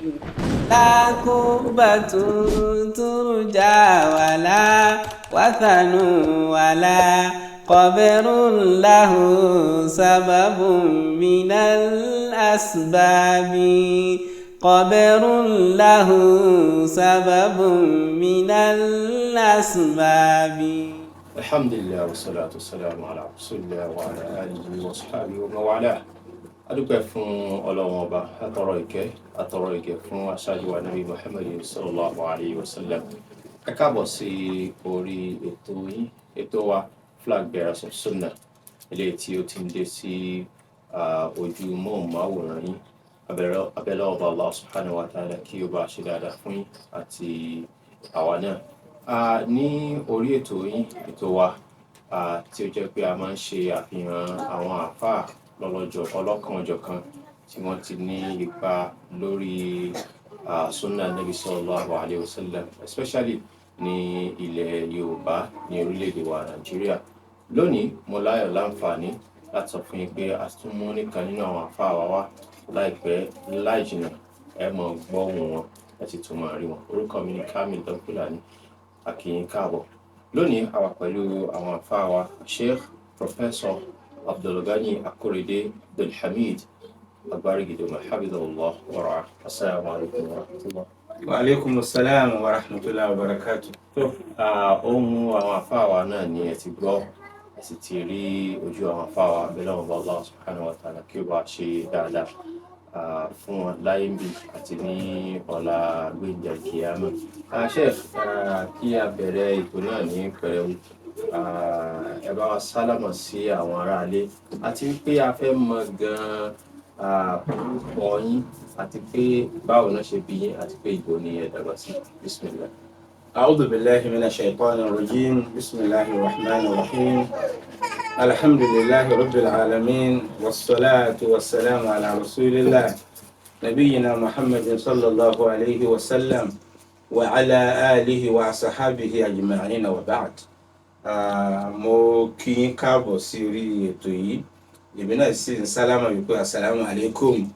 لا قبة ترجى ولا وثن ولا قبر له سبب من الأسباب، قبر له سبب من الأسباب. الحمد لله والصلاة والسلام على رسول الله وعلى آله وصحبه ومن والاه. Adúpẹ́ fún Ọlọ́run Ọba, atọrọ ìkẹ́, atọrọ ìgẹ̀ fún aṣáájú wa Nabi Muhammad sallallahu alayhi wa sallam. Ẹ káàbọ̀ sí orí ètò yín, ètò wa, Flag Bearers of Sunnah, eléyìí tí ó ti ń dé sí ojú móhùnmáwòrán yín. Abẹ́lẹ́ Ọba Allah subhanahu wa ta'ala kí ó bá ṣe dáadáa fún yín àti àwa náà. Ní orí ètò yín, ètò wa, tí ó jẹ́ pé a máa ń ṣe àfihàn àwọn àáfàá lọ́lọ́jọ́ ọlọ́kan-ò-jọ̀kan tí wọ́n ti ní ipa lórí sunnah Nabi sallallahu alayhi wa sallam, especially ní ilẹ̀ Yorùbá ní orílẹ̀-èdè wa Nàìjíríà. Lónìí, mo láyọ̀ láǹfààní láti sọ fún yín pé a tún mú nìkan nínú àwọn àáfàá wa wá. Láìpẹ́ láì jìnnà, ẹ máa gbọ́ ohùn wọn, ẹ sì tún máa rí wọn. Orúkọ mi ní Kamil Danfulani. A kí yín káàbọ̀. Lónìí, a wà pẹ̀lú àwọn àáfàá wa, Sheikh Professor Abdulgani Akorede Abdulhamid Agbarigidoma, hafidhahullah wa ra'ah. Assalamu alaikum wa rahmatullah. Wa alaikum assalam wa rahmatullahi wa barakatuh. Tó ohun àwọn àáfàá wa náà ni ẹ ti gbọ́, ẹ sì ti rí ojú àwọn àáfàá wa. Abẹ́lẹ́ wọn bá Allah subhanahu wa ta'ala kí ó bá ṣe dáadáa fún wọn láyé ń bí àti ní ọ̀la gbẹ̀ǹdẹ̀ kíyámà. Sheikh, kí a bẹ̀rẹ̀ ètò náà ní pẹrẹu, ẹ bá wa sálámà sí àwọn aráalé, àti wípé a fẹ́ mọ gan-an orúkọ yín, àti pé báwo náà ṣe bí yín, àti pé ibo ni ẹ dàgbà sí. Bismillah. أعوذ بالله من الشيطان الرجيم. بسم الله الرحمن الرحيم. الحمد لله رب العالمين، والصلاة والسلام على رسول الله نبينا محمد صلى الله عليه وسلم وعلى آله وصحابه أجمعين، وبعد. Mo kí yín káàbọ̀ sí orí ètò yìí. Èmi náà sì ń sálámà wípé asalaamu alaykum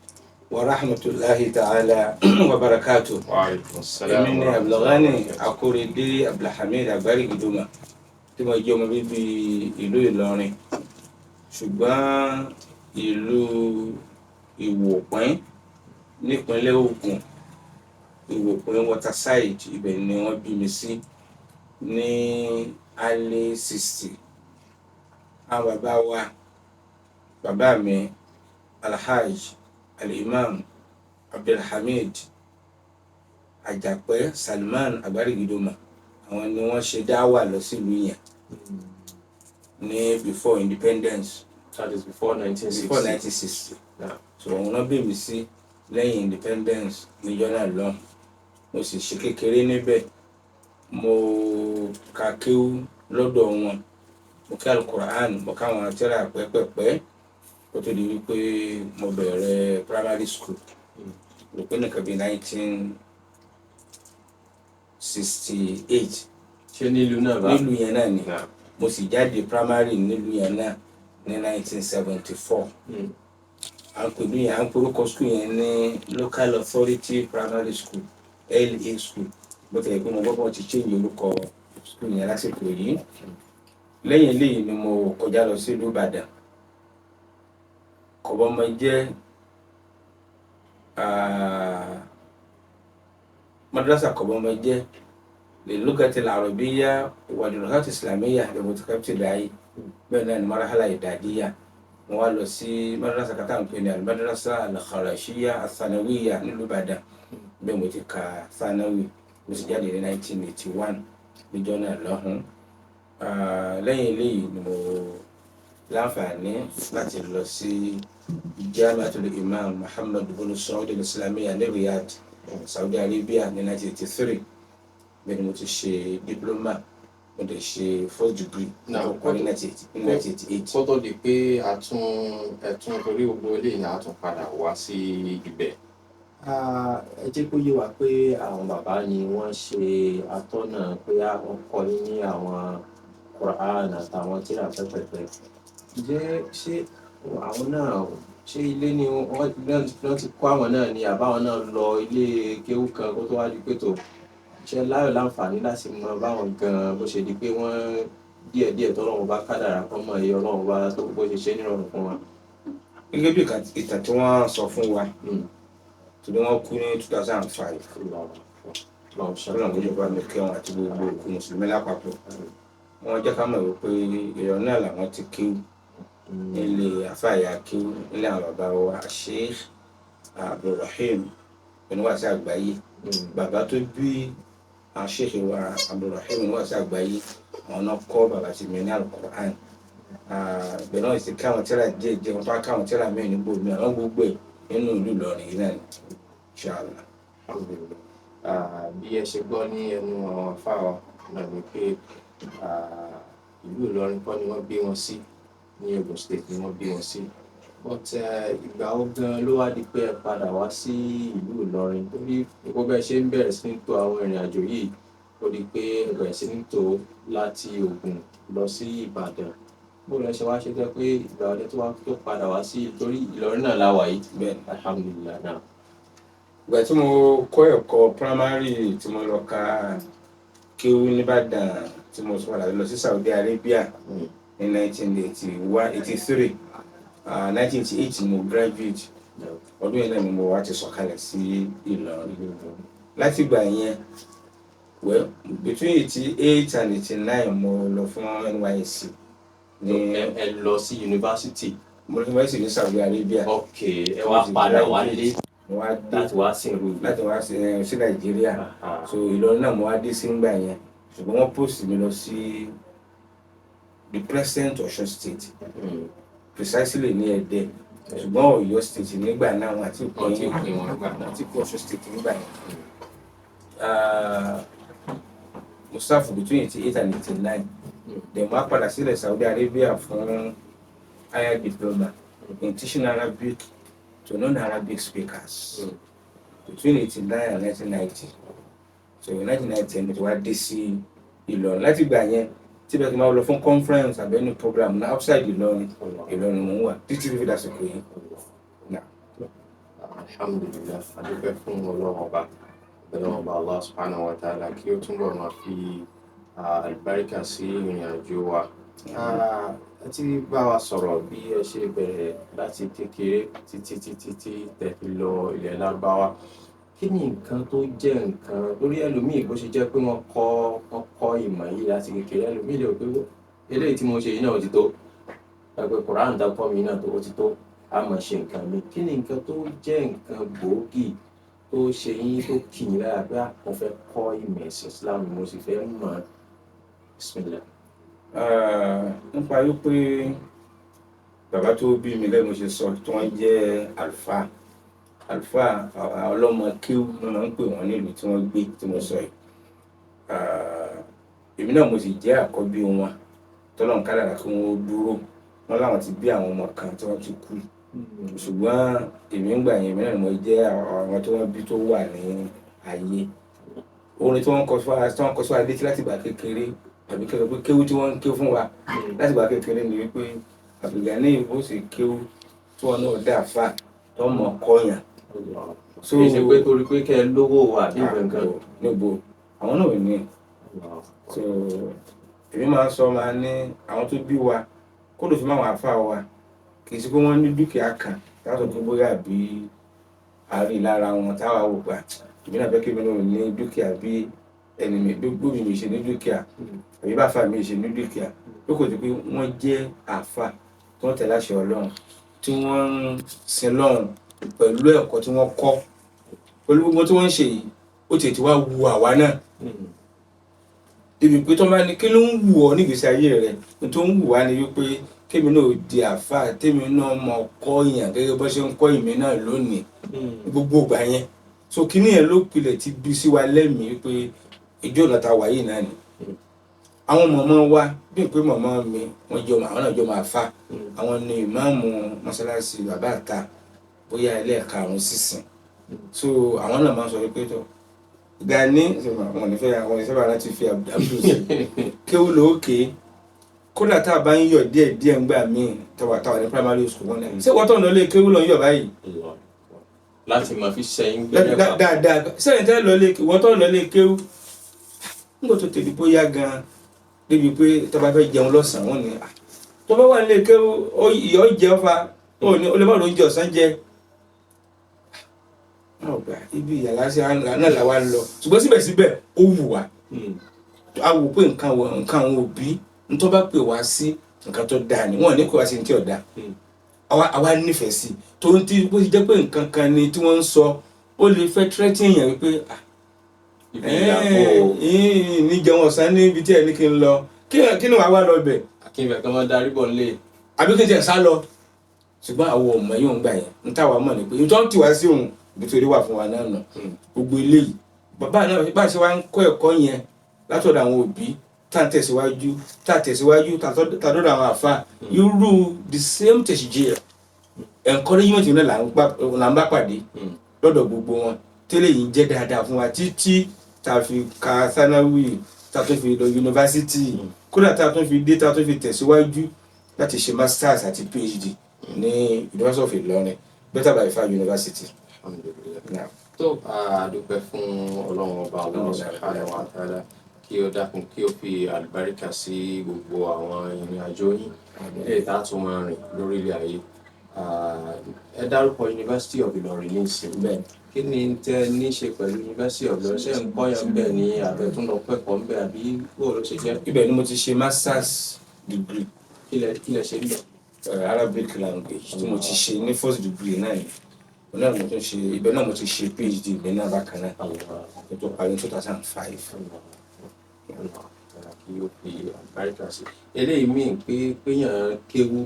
wa rahmatulahi ta'ala wa barakatuh. Wa alaikum assalam. Èmi ni Abdulghani Akorede Abdulhamid Agbarigidoma, tí mo jẹ́ ọmọ bíbí ìlú Ìlọrin, ṣùgbọ́n ìlú Ìwòpín nípínlẹ̀ Ògùn, Ìwòpín Waterside, ibẹ̀ ni wọ́n bí mi sí ní early 60. Àwọn bàbá wa, bàbá mi, Alhaj Alimam Abdulhamid Àjàpẹ́ Salman Agbarigidoma, àwọn ni wọ́n ṣe dáwà lọ sílùú yẹn ní before independence. That is before 1960. Before 1960. So òun náà bí mi sí lẹ́yìn independence níjọ́ náà lọ́hùn. Mo sì ṣe kékeré níbẹ̀. Mo ka kéwú lọ́dọ̀ wọn, mo kí Alukur'an, mo ká àwọn tírà pẹ́pẹ́pẹ́ kó tó di wípé mo bẹ̀rẹ̀ primary school, rò pé nìkan bíi 1968. Ṣé nílùú náà bá? Nílùú yẹn náà ni. Mo sì jáde primary nílùú yẹn náà ní 1974. À ń pè ní, à ń porúkọ school yẹn ní Local Authority Primary School, LA School, bó tilẹ̀ pé mo gbọ́ pé wọ́n ti change orúkọ school yẹn lásìkò yìí. Lẹ́yìn eléyìí ni mo kọjá lọ sí ìlú Ìbàdàn, Kọ̀bọ́mọjẹ́, madrasa Kọ̀bọ́mọjẹ́ lilugati al-arabiyya wa dirasat islamiyya lil-ibtida'i. Bẹ́ẹ̀ náà ni marhala ìdádíyà, mo wá lọ sí madrasa kátà ń pè ní al-madrasa al-kharashiyya ath-thanawiyya nílùú Ìbàdàn. Bẹ́ẹ̀ mo ti ka thanawi, mo sì jáde ní 1981 níjọ́ náà lọ́hùn. Lẹ́yìn eléyìí ni mo láǹfààní láti lọ sí Jamiatul Imam Muhammad bin Saud al-Islamiyya ní Riyadh, Saudi Arabia, ní 1983. Bẹ́ẹ̀ ni mo ti ṣe diploma, mo dẹ̀ ṣe first degree Now, mo parí 1988. Kó tó di pé a tún ẹtún torí gbogbo eléyìí náà, a tún padà wá sí ibẹ̀. Ẹ jẹ́ kó yé wa pé àwọn bàbá ni wọ́n ṣe atọ́nà pé wọ́n kọ́ yín ní àwọn Quran àtàwọn tírà pẹ́pẹ́pẹ́. Ǹjẹ́ ṣé àwọn náà Ṣé ilé ni wọ́n ti kọ́ àwọn náà ni, àbáwọn náà lọ ilé kéwú kan kó tó wá di pé tó ṣe láyọ̀ láǹfààní láti mọ báwọn gan bó ṣe di pé wọ́n díẹ̀díẹ̀ tọ́lọ́run bá kádàrá kọ́ mọ̀ iye Ọlọ́run bá tó bó ṣe ṣe nírọ̀rùn fún wa. Gẹ́gẹ́ bí ìtàn tí wọ́n sọ fún wa, torí wọ́n kú ní 2005. Ọlọ́run kò jẹ́ bá mi kẹ́ wọn àti gbogbo òkú mùsùlùmí lápapọ̀. Wọ́n jẹ́ ká mọ̀ wípé ìrọ̀ náà làwọn ti kéwú nílé àfáàyà kéwú nílé àwọn bàbá wa Sheikh Abdulrahim oníwàásí àgbáyé. Bàbá tó bí àwọn Sheikh wa Abdulrahim oníwàásí àgbáyé, àwọn náà kọ́ bàbá tí mi ní Al-Qur'an. Bẹ́ẹ̀ náà sì káwọn tíra díẹ̀ díẹ̀, wọ́n tó wá káwọn tíra mẹ́rin níbo mi, àwọn gbogbo ẹ̀ nínú ìlú Ìlọrin yìí náà ni, inshallah. Bí ẹ ṣe gbọ́ ní ẹnu àwọn afáwa náà ni pé ìlú Ìlọrin kọ́ ni wọ́n gbé wọn sí, ní Ogun State ni wọ́n bí wọn sí. But ìgbà wo gan ló wá di pé ẹ padà wá sí ìlú Ìlọrin? Torí gbogbo bẹ́ẹ̀ ṣe ń bẹ̀rẹ̀ sí ní tò àwọn ìrìn àjò yìí, ó di pé ẹ bẹ̀rẹ̀ sí ní tò láti Ògùn lọ sí Ìbàdàn. Bó lẹ ṣe wá ṣe jẹ́ pé ìgbà wo lẹ tó wá tó padà wá sí, torí Ìlọrin náà la wà yìí? Bẹ́ẹ̀ni. Alhamdulillah náà. Ìgbà tí mo kọ́ ẹ̀kọ́ primary, tí mo lọ ka kéwú nìbàdàn, tí mo tún padà lọ sí Saudi Arabia ní 1981, 83, 1988 mo graduate. Ọdún yẹn náà ni mo wá ti sọ̀kalẹ̀ sí Ìlọrin. Láti ìgbà yẹn, well, between 88 and 89 mo lọ fún NYSC ní Ẹ lọ sí yunifásitì? Mo lọ sí yunifásitì ní Saudi Arabia. Ok, ẹ wá padà wálé Mo wá dé láti wá sí ìlú láti wá sí Nàìjíríà. So Ìlọrin náà mo wá dé sí ńgbà yẹn, ṣùgbọ́n wọ́n post mi lọ sí the present Ọ̀ṣun State, precisely ní Ẹdẹ, ṣùgbọ́n Ọ̀yọ́ State nígbà náà, wọ́n àti Wọ́n ti pín wọn gbà. Wọ́n ti pín Ọ̀ṣun State nígbà yẹn. Mo serve between 88 and 89, then mo wá padà sílẹ̀ Saudi Arabia fún higher diploma in teaching Arabic to non-Arabic speakers between 89 and 1990. So in 1990 mo ti wá dé sí Ìlọrin. Láti gbà yẹn, tí bẹ́ẹ̀ kí n máa lọ fún conference àbí any program ní outside Ìlọrin, Ìlọrin mò ń wà títí fífi dàsìkò yìí. Now, Alhamdulillah, adúpẹ́ fún Ọlọ́run ọba, Ọlọ́run ọba Allah subhanahu wa ta'ala, kí ó túnbọ̀ máa fi àlùbáríkà sí ìrìn àjò wa. Ẹ ti bá wa sọ̀rọ̀ bí ẹ ṣe bẹ̀rẹ̀ láti kékeré títí títí tí tẹ́ fi lọ ilẹ̀ Lárúbáwá. Kí ni nǹkan tó jẹ́ nǹkan lórí ẹlòmíì, bó ṣe jẹ́ pé wọ́n kọ́ ìmọ̀ yìí láti kékeré, ẹlòmíì lè rò pé eléyìí tí mo ṣe yìí náà ó ti tó, ẹgbẹ́ Quran dákọ́ mi náà tó ó ti tó, a máa ṣe nǹkan mi. Kí ni nǹkan tó jẹ́ nǹkan gbòógì tó ṣe yín, tó kì í lára pé mo fẹ́ kọ́ ìmọ̀ ẹ̀sìn Islam, mo sì fẹ́ mọ̀? Bismillah. Nípa wípé bàbá tó bí mi lẹ́nu ṣe sọ, tí wọ́n jẹ́ àlùfáà, àlùfáà ọlọ́mọ kéwú ló máa ń pè wọ́n nílùú tí wọ́n gbé tí mo sọ yìí. Èmi náà mo sì jẹ́ àkọ́bí wọn tọ́lọ́run kádàrá kí wọ́n dúró. Wọ́n láwọn ti bí àwọn ọmọ kan tí wọ́n ti kú, ṣùgbọ́n èmi ń gbà yẹn, èmi náà ni mo jẹ́ àwọn tí wọ́n bí tó wà ní ayé. Orin tí wọ́n kọ sí wa, tí wọ́n kọ sí wa létí láti ìgbà kékeré, àbí kí n sọ pé kéwú tí wọ́n ń ké fún wa láti ìgbà kékeré ni wípé Àbdùgàníyì bó sì kéwú tí wọ́n náà dà fà tó mọ̀ kọ́yàn. So kì í ṣe pé torí pé kẹ́ ẹ lówó àbí nǹkan? Níbo, àwọn náà ò ní. So èmi máa ń sọ, máa ní àwọn tó bí wa kó ló fi máa wọn àfa wa, kì í ṣe pé wọ́n ní dúkìá kan táwọn sọ pé bóyá àbí àárín lára wọn táwa wò pa. Èmi náà fẹ́ kí èmi náà ní dúkìá bí ẹni mi gbóbi mi ṣe ní dúkìá, àbí bàfà mi ṣe ní dúkìá. Ó kò sí pé wọ́n jẹ́ àfa tí wọ́n tẹ̀lé àṣẹ Ọlọ́run, tí wọ́n ń sin Ọlọ́run pẹ̀lú ẹ̀kọ́ tí wọ́n kọ́, pẹ̀lú gbogbo tí wọ́n ń ṣe yìí. Ó tètè wá wu àwa náà débi pé tó bá ní kí ló ń wù ọ́ nígbèsí ayé rẹ̀, ní tó ń wù wá ni wípé kémi náà di àáfàá, tèmi náà mọ kọ́ èèyàn gẹ́gẹ́ bó ṣe ń kọ́ èmi náà lónìí gbogbo ìgbà yẹn. So kíní yẹn ló pilẹ̀ ti bí sí wa lẹ́mìí wípé ìjọ ọ̀nà ta wà yìí náà ni. Àwọn mọ̀mọ́ wa, bí pé mọ̀mọ́ mi, wọ́n jọ àwọn náà jọ máa fa àwọn ní ìmáàmù mọ́sálásí bàbá àta bóyá ẹlẹ́ẹ̀karùn-ún sísìn. So àwọn náà máa ń sọ wípé tó Gani, àwọn onífẹ́ àwọn onífẹ́ bàrà ti fi Abdul sí kéwú lóòkè. Kódà tá a bá ń yọ̀ díẹ̀ díẹ̀ ńgbà míì, táwa ní primary school, wọn náà ṣé wọ́n tó ń lọ lé kéwú lọ ń yọ̀ báyìí? Láti máa fi sẹ́yìn gbẹ́rẹ́ pa. Dáadáa sẹ́yìn tẹ́ lọ lé, wọ́n tó ń lọ lé kéwú. Nígbà tó tẹ̀lé bóyá gan-an débi pé tó bá fẹ́ jẹun lọ́sàn-án, wọn ni tó bá wà nílé kéwú, ìyọ̀ jẹ́ ọ́fà, ó ní ó lè má lóúnjẹ ọ̀sán jẹ. Náà gbà ibi ìyàlá sí náà làwa lọ, ṣùgbọ́n síbẹ̀síbẹ̀ ó wù wá. A wò pé nǹkan nǹkan àwọn òbí ntọ́ bá pè wá sí nǹkan tó dáa ni, wọ́n ní kó wá sí ní tí ò dáa. Àwa nífẹ̀ẹ́ sí tó ń tí bó ti jẹ́ pé nǹkan kan ni tí wọ́n ń sọ, ó lè fẹ́ tírẹ́tì èèyàn wípé Ibi ìyàpò. Ní jẹun ọ̀sán níbi tí ẹ ní kí n lọ, kí ni wàá wá lọ bẹ̀? Akínfẹ̀ kan máa darí bọ̀ nílé. Àbí kí n tiẹ̀ sá lọ. Ṣùgbọ́n àwọn ọmọ yóò ń gbà yẹn ń táwa mọ̀ ní pé ìtọ́ ń tì wá sí òun ibi tó rí wà fún wa náà nà. Gbogbo eléyìí, bàbá náà bá ṣe wá ń kọ́ ẹ̀kọ́ yẹn látọ̀dọ̀ àwọn òbí, tá à ń tẹ̀síwájú, tá à tẹ̀síwájú, tá a dọ́dọ̀ àwọn àfa, irú the same tẹ̀síjẹ́ encouragement náà là ń bá pàdé lọ́dọ̀ gbogbo wọn. Tẹ́lẹ̀ yìí ń jẹ́ dáadáa fún wa títí tá a fi ka sanawi, tá a tún fi lọ yunifásitì, kódà tá a tún fi dé, tá a tún fi tẹ̀síwájú láti ṣe masters àti PhD ní University of Ilorin, Better by Far University. Alhamdulillah. Now, tó a dúpẹ́ fún Ọlọ́run Ọba Allah subhanahu wa ta'ala, kí ó dákun kí ó fi àlùbáríkà sí gbogbo àwọn ìrìn àjò yín lè tá a tún máa rìn lórí ilẹ̀ ayé. Ẹ dárúkọ University of Ilorin ní ìsìn. Bẹ́ẹ̀. Kí ni tẹ ní ṣe pẹ̀lú University of Ilorin? Ṣé ń kọ́yàn ń bẹ̀ ní àbẹ̀tún lọ kẹ́kọ̀ọ́ ń bẹ̀, àbí bó ló ṣe jẹ́? Ibẹ̀ ni mo ti ṣe masters degree. Kí lẹ ṣe ń bẹ̀? Arabic language tí mo ti ṣe ní first degree náà ni òun náà mo tún ṣe ibẹ̀ náà, mo ti ṣe PhD ibẹ̀ náà bákan náà kí n tó parí ní 2005. Kí ó fi àlùbáríkà sí eléyìí míì pé péyàn kéwú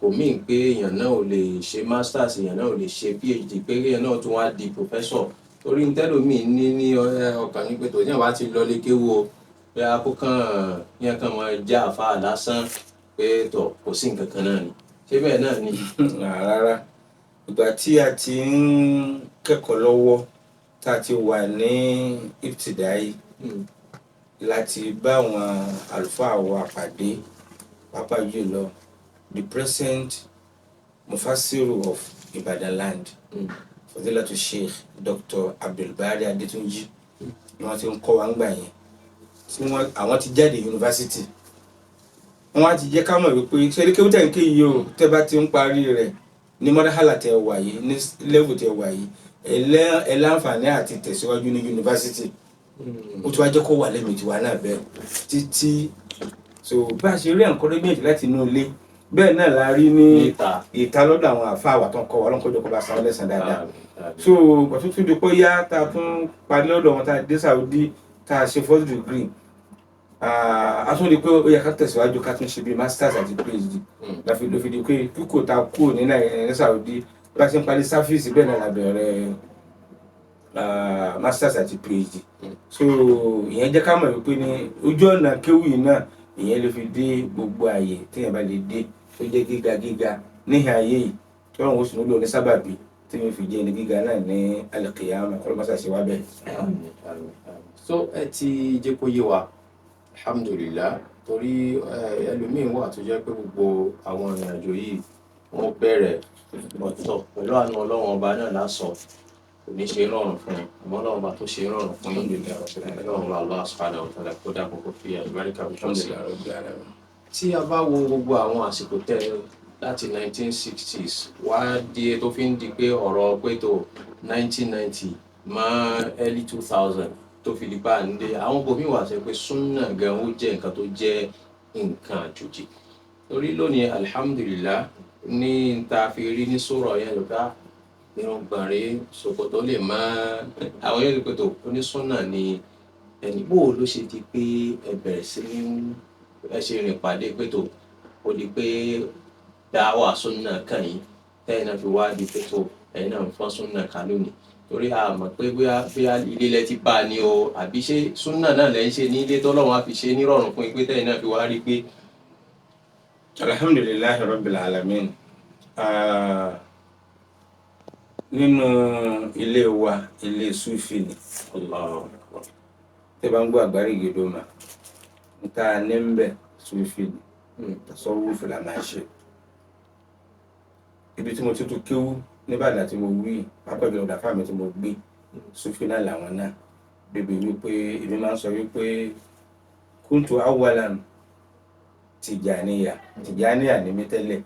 kò míì pé èèyàn náà ò lè ṣe masters, èèyàn náà ò lè ṣe PhD, pé èèyàn náà tún wá di professor, torí tẹ́lòmíì ní ọkàn ní pé tòun wá ti lọ lé kéwú o, pé a kó kàn yẹn kàn máa já àfa lásán, pé tọ̀ kò sí nǹkan kan náà ni. Ṣé bẹ́ẹ̀ náà ni? Rárá, ìgbà tí a ti ń kẹ́kọ̀ọ́ lọ́wọ́, tá a ti wà ní ibtidayi, láti bá àwọn àlùfáà wa pàdé, pàápàá jùlọ the present Mufasiru of Ibadan land, Fadilatu Sheikh Dr. Abdulbari Adetunji, ni wọ́n ti ń kọ́ wa ń gbà yẹn, tí wọ́n àwọn ti jáde yunifásitì. Wọ́n á ti jẹ́ ká mọ̀ wípé ṣe kéwú tẹ̀ ń ké yìí o, tẹ́ bá ti ń parí rẹ̀ ní marhala tẹ́ wà yìí, ní level tẹ́ wà yìí, ẹ láǹfààní àti tẹ̀síwájú ní yunifásitì. Ó tún wá jẹ́ kó wà lẹ́mìí tiwa náà bẹ́ẹ̀ títí. So bá a ṣe rí encouragement láti inú ilé, bẹ́ẹ̀ náà la rí ní níta ìta lọ́dọ̀ àwọn àfáà wa tó ń kọ́ wa lọ́nkọ́jọ́ kó bá san lẹ́sàn dáadáa. So pàtó tún di pé yá, tá a tún parí lọ́dọ̀ wọn, tá a dé Saudi, tá a ṣe first degree, a tún di pé ó yẹ ká tẹ̀síwájú, ká tún ṣe bíi masters àti PhD. Láfi ló fi di pé kíkò tá a kúrò ní Nàìjíríà, ní Saudi, bá a ṣe ń parí service, bẹ́ẹ̀ náà la bẹ̀rẹ̀ masters àti PhD. So ìyẹn jẹ́ ká mọ̀ wípé ní ojú ọ̀nà kéwì yìí náà, ìyẹn lè fi dé gbogbo àyè téèyàn bá lè dé tó jẹ́ gíga gíga níhìn ayé yìí, tí wọ́n sì nílò ní sábàbí tí wọ́n fi jẹ́ ní gíga náà ní alìkìyàmà kọ́ ló má ṣàṣe wá bẹ́ẹ̀. Àmín, àmín, àmín. So ẹ ti jẹ́ kó yé wa, alhamdulillah, torí ẹlòmíín wà tó jẹ́ pé gbogbo àwọn ìrìn àjò yìí wọ́n bẹ̀rẹ̀ ọ̀tọ̀, pẹ̀lú àánú Ọlọ́run Ọba náà lásọ kò ní ṣe rọrùn fún un, àmọ́ Ọlọ́run Ọba tó ṣe rọrùn fún yín, Ọlọ́run Ọba Allah subhanahu wa ta'ala kó dákun kó fi àlùbáríkà púpọ̀ sí i. Tí a bá wo gbogbo àwọn àsìkò tẹ láti 1960s wá di tó fi ń di pé ọ̀rọ̀ pé tó 1990 mọ́ early 2000 tó fi di pa ń dé àwọn bòmí wà sọ pé súnà gan ó jẹ́ nǹkan tó jẹ́ nǹkan àjòjì, torí lónìí alhamdulillah ní ta fi rí ní sọ̀rọ̀ yẹn lọ́dá irun gbọ̀nrín, ṣòkòtò lè má àwọn yẹn lè tó onísúnà ni ẹni. Bó ló ṣe di pé ẹ bẹ̀rẹ̀ sí ní ẹ ṣe rìn pàdé pé tó ó di pé dáwà súnà kàn yín, tẹ́yìn náà fi wá di pé tó ẹ̀yin náà ń fọ́n súnà ká lónìí? Torí a mọ̀ pé bóyá ilé lẹ ti bá a ní o, àbí ṣé súnà náà lẹ́ ń ṣe ní ilé tọ́lọ́run á fi ṣe nírọ̀rùn fún yín pé tẹ́yìn náà fi wá rí pé. Alhamdulillahi rabbil alamin. Nínú ilé wa, ilé sufi ni. Allahu akbar. Tẹ́ bá ń gbọ́ àgbárí gèdè mà níta ní ń bẹ̀, sufi ni. Tasawuf la máa ṣe. Ibi tí mo ti tún kéwú níbàdàn tí mo wí, pápá ìjọba ọ̀dà fáàmì tí mo gbé, Sufi náà làwọn náà. Bébí wípé èmi máa ń sọ wípé kuntu awalan Tìjàníyà, Tìjàníyà ni mí tẹ́lẹ̀.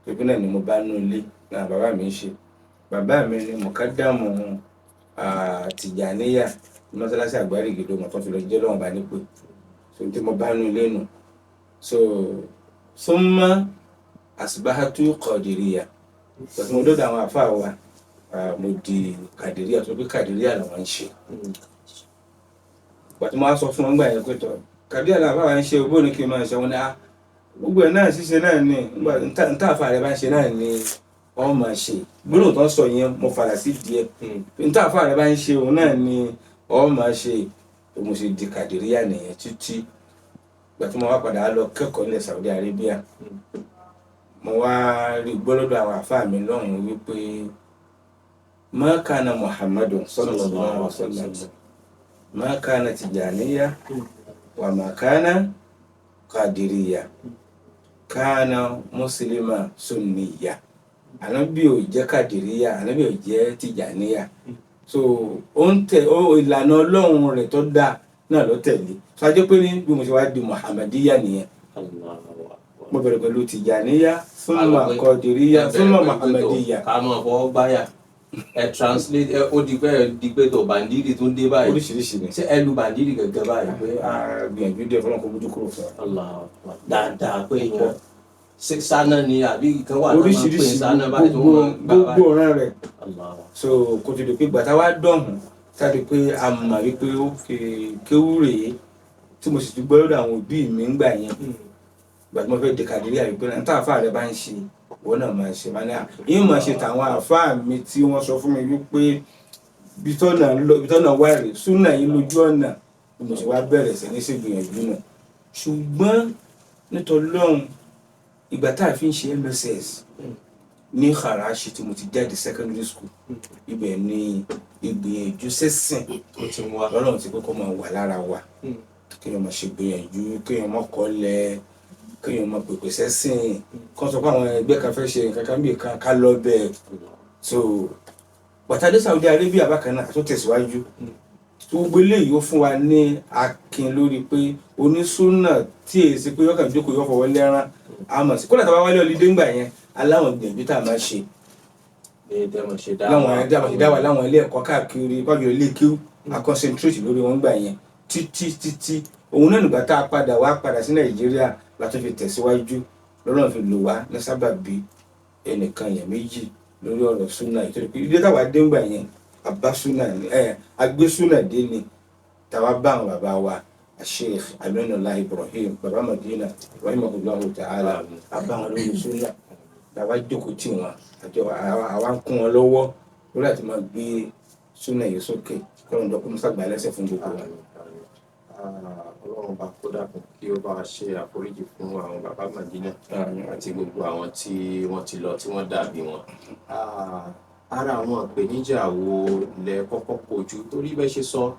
Tóbi náà ni mo bá nú ilé náà bàbá mi ń ṣe. Bàbá mi ni mọ̀kádàmù Tìjàníyà mọ́sálásí Àgbárígidó mọ̀ tó fi lọ jẹ́ lọ́wọ́n bá nípè. So tí mo bá nú ilé nù. So summa asbahatu Qadiriyya. Pẹ̀lú mo dọ́dọ̀ àwọn àfáà wa, mo di Kàdíríà tó pé Kàdíríà làwọn ń ṣe. Pàtó mo wá sọ fún wọn gbà yẹn pé tọ Kàdíríà làwọn àfáà wa ń ṣe, bó ni kí n máa ṣe wọn ni á gbogbo ẹ̀ náà ṣíṣe náà ni níta àfáà rẹ bá ń ṣe náà ni wọ́n máa ṣe. Gbólóhùn tó ń sọ yẹn mo fàlà sí díẹ̀. Níta àfáà rẹ bá ń ṣe òun náà ni wọ́n máa ṣe. Mo ṣe di Kàdíríà nìyẹn títí. Ìgbà tí mo wá padà lọ kẹ́kọ̀ọ́ nílẹ̀ Saudi Arabia, mo wá rí gbọ́ lọ́dọ̀ àwọn àfáà mi lọ́hùn-ún wípé ma kana Muhammadun sallallahu alaihi wasallam ma kana Tijaniya wa ma kana Qadiriyya kana Muslima Sunniya. Ànábì ò jẹ́ Qadiriyya, Ànábì ò jẹ́ Tijaniya. So ó ń tẹ ìlànà Ọlọ́run rẹ̀ tó dáa náà ló tẹ̀lé. So a jẹ́ pé ní bí mo ṣe wá di Muhammadiyya nìyẹn. Mo bẹ̀rẹ̀ pẹ̀lú Tijaniya, thumma Qadiriyya, thumma Muhammadiyya. Ká máa fọwọ́ gbáyà ẹ translate ẹ ó di pé ẹ di pé tó bàndírì tó ń dé báyìí. Oríṣiríṣi ni. Ṣé ẹ lu bàndírì gẹ́gẹ́ báyìí pé A gbìyànjú díẹ̀ fọlọ́n kó bójú kúrò fún wa. Allah dáadáa pé èèyàn ṣe sáná ni àbí kan wà tó máa ń pè Oríṣiríṣi sáná báyìí tó máa ń gbà gbogbo báyìí. ọ̀ràn rẹ̀. Allah. So kò tó di pé gbàtà wá dọ̀hùn sáré pé a mọ̀ wípé ó fi kéwú rèé tí mo sì ti gbọ́ lọ́dọ̀ àwọn òbí mi ń gbà yẹn. Ìgbà tí mo fẹ́ di Kàdíríà wípé náà tá àfáà rẹ bá ń ṣe ìwọ náà máa ṣe máa ní à yín máa ṣe tàwọn àfáà mi tí wọ́n sọ fún mi wípé ibi tọ́nà lọ ibi tọ́nà wà rè súnà yín lójú ọ̀nà ni mo sì wá bẹ̀rẹ̀ sí ní ṣègbìyànjú náà. Ṣùgbọ́n nítorí lọ́hùn ìgbà tá a fi ń ṣe MSS ní Karachi tí mo ti jáde secondary school, ibẹ̀ ni ìgbìyànjú sẹ́sìn Ó ti ń wá. lọ́lọ́run ti kọ́kọ́ máa wà lára wa, kéèyàn máa ṣe gbìyànjú, kéèyàn máa kọ́lẹ̀, kéèyàn máa pèpè sẹ́sìn, kó sọ pé àwọn ẹgbẹ́ kan fẹ́ ṣe nǹkan kan bí kan ká lọ bẹ́ẹ̀. So pàtàkì Saudi Arabia bákan náà tó tẹ̀síwájú. Gbogbo eléyìí ó fún wa ní akin lórí pé onísúnà tí èyí ṣe pé yọkàn jókòó yọ fọwọ́ lẹ́rán àmọ̀ sí kódà tá a bá wálé ọlídé ńgbà yẹn aláwọn gbìyànjú tá a máa ṣe Ní dẹ́mọ̀ ṣe dá láwọn ẹ̀dá àmọ̀ ṣe dá wà láwọn ilé ẹ̀kọ́ káàkiri pàjọ ilé kíw a concentrate lórí wọn gbà yẹn títí títí òun náà nígbà tá a padà wá padà sí Nàìjíríà la tún fi tẹ̀síwájú lọ́nà fi lò wá ní sábàbí ẹnìkan yẹn méjì lórí ọ̀rọ̀ súnà ìtọ́jú pé ilé táwa dé ńgbà yẹn àbá súnà ni ẹ agbé súnà dé ni táwa bá àwọn bàbá wa Sheikh Aminullah Ibrahim bàbá Madina rahimahullahu ta'ala àbá wọn lórí súnà làwa jókòó tì wọn àjọ àwa ń kún wọn lọ́wọ́ lórí àti máa gbé súnà yìí sókè kọ́nà dọ́kú musa gbà lẹ́sẹ̀ fún gbogbo wa. Ọlọ́run bá kó dàpọ̀ kí ó bá ṣe àforíjì fún àwọn bàbá Madina àti gbogbo àwọn tí wọ́n ti lọ tí wọ́n dàbí wọn. Ara àwọn ìpèníjà wo lẹ kọ́kọ́ kojú torí bẹ́ẹ̀ ṣe sọ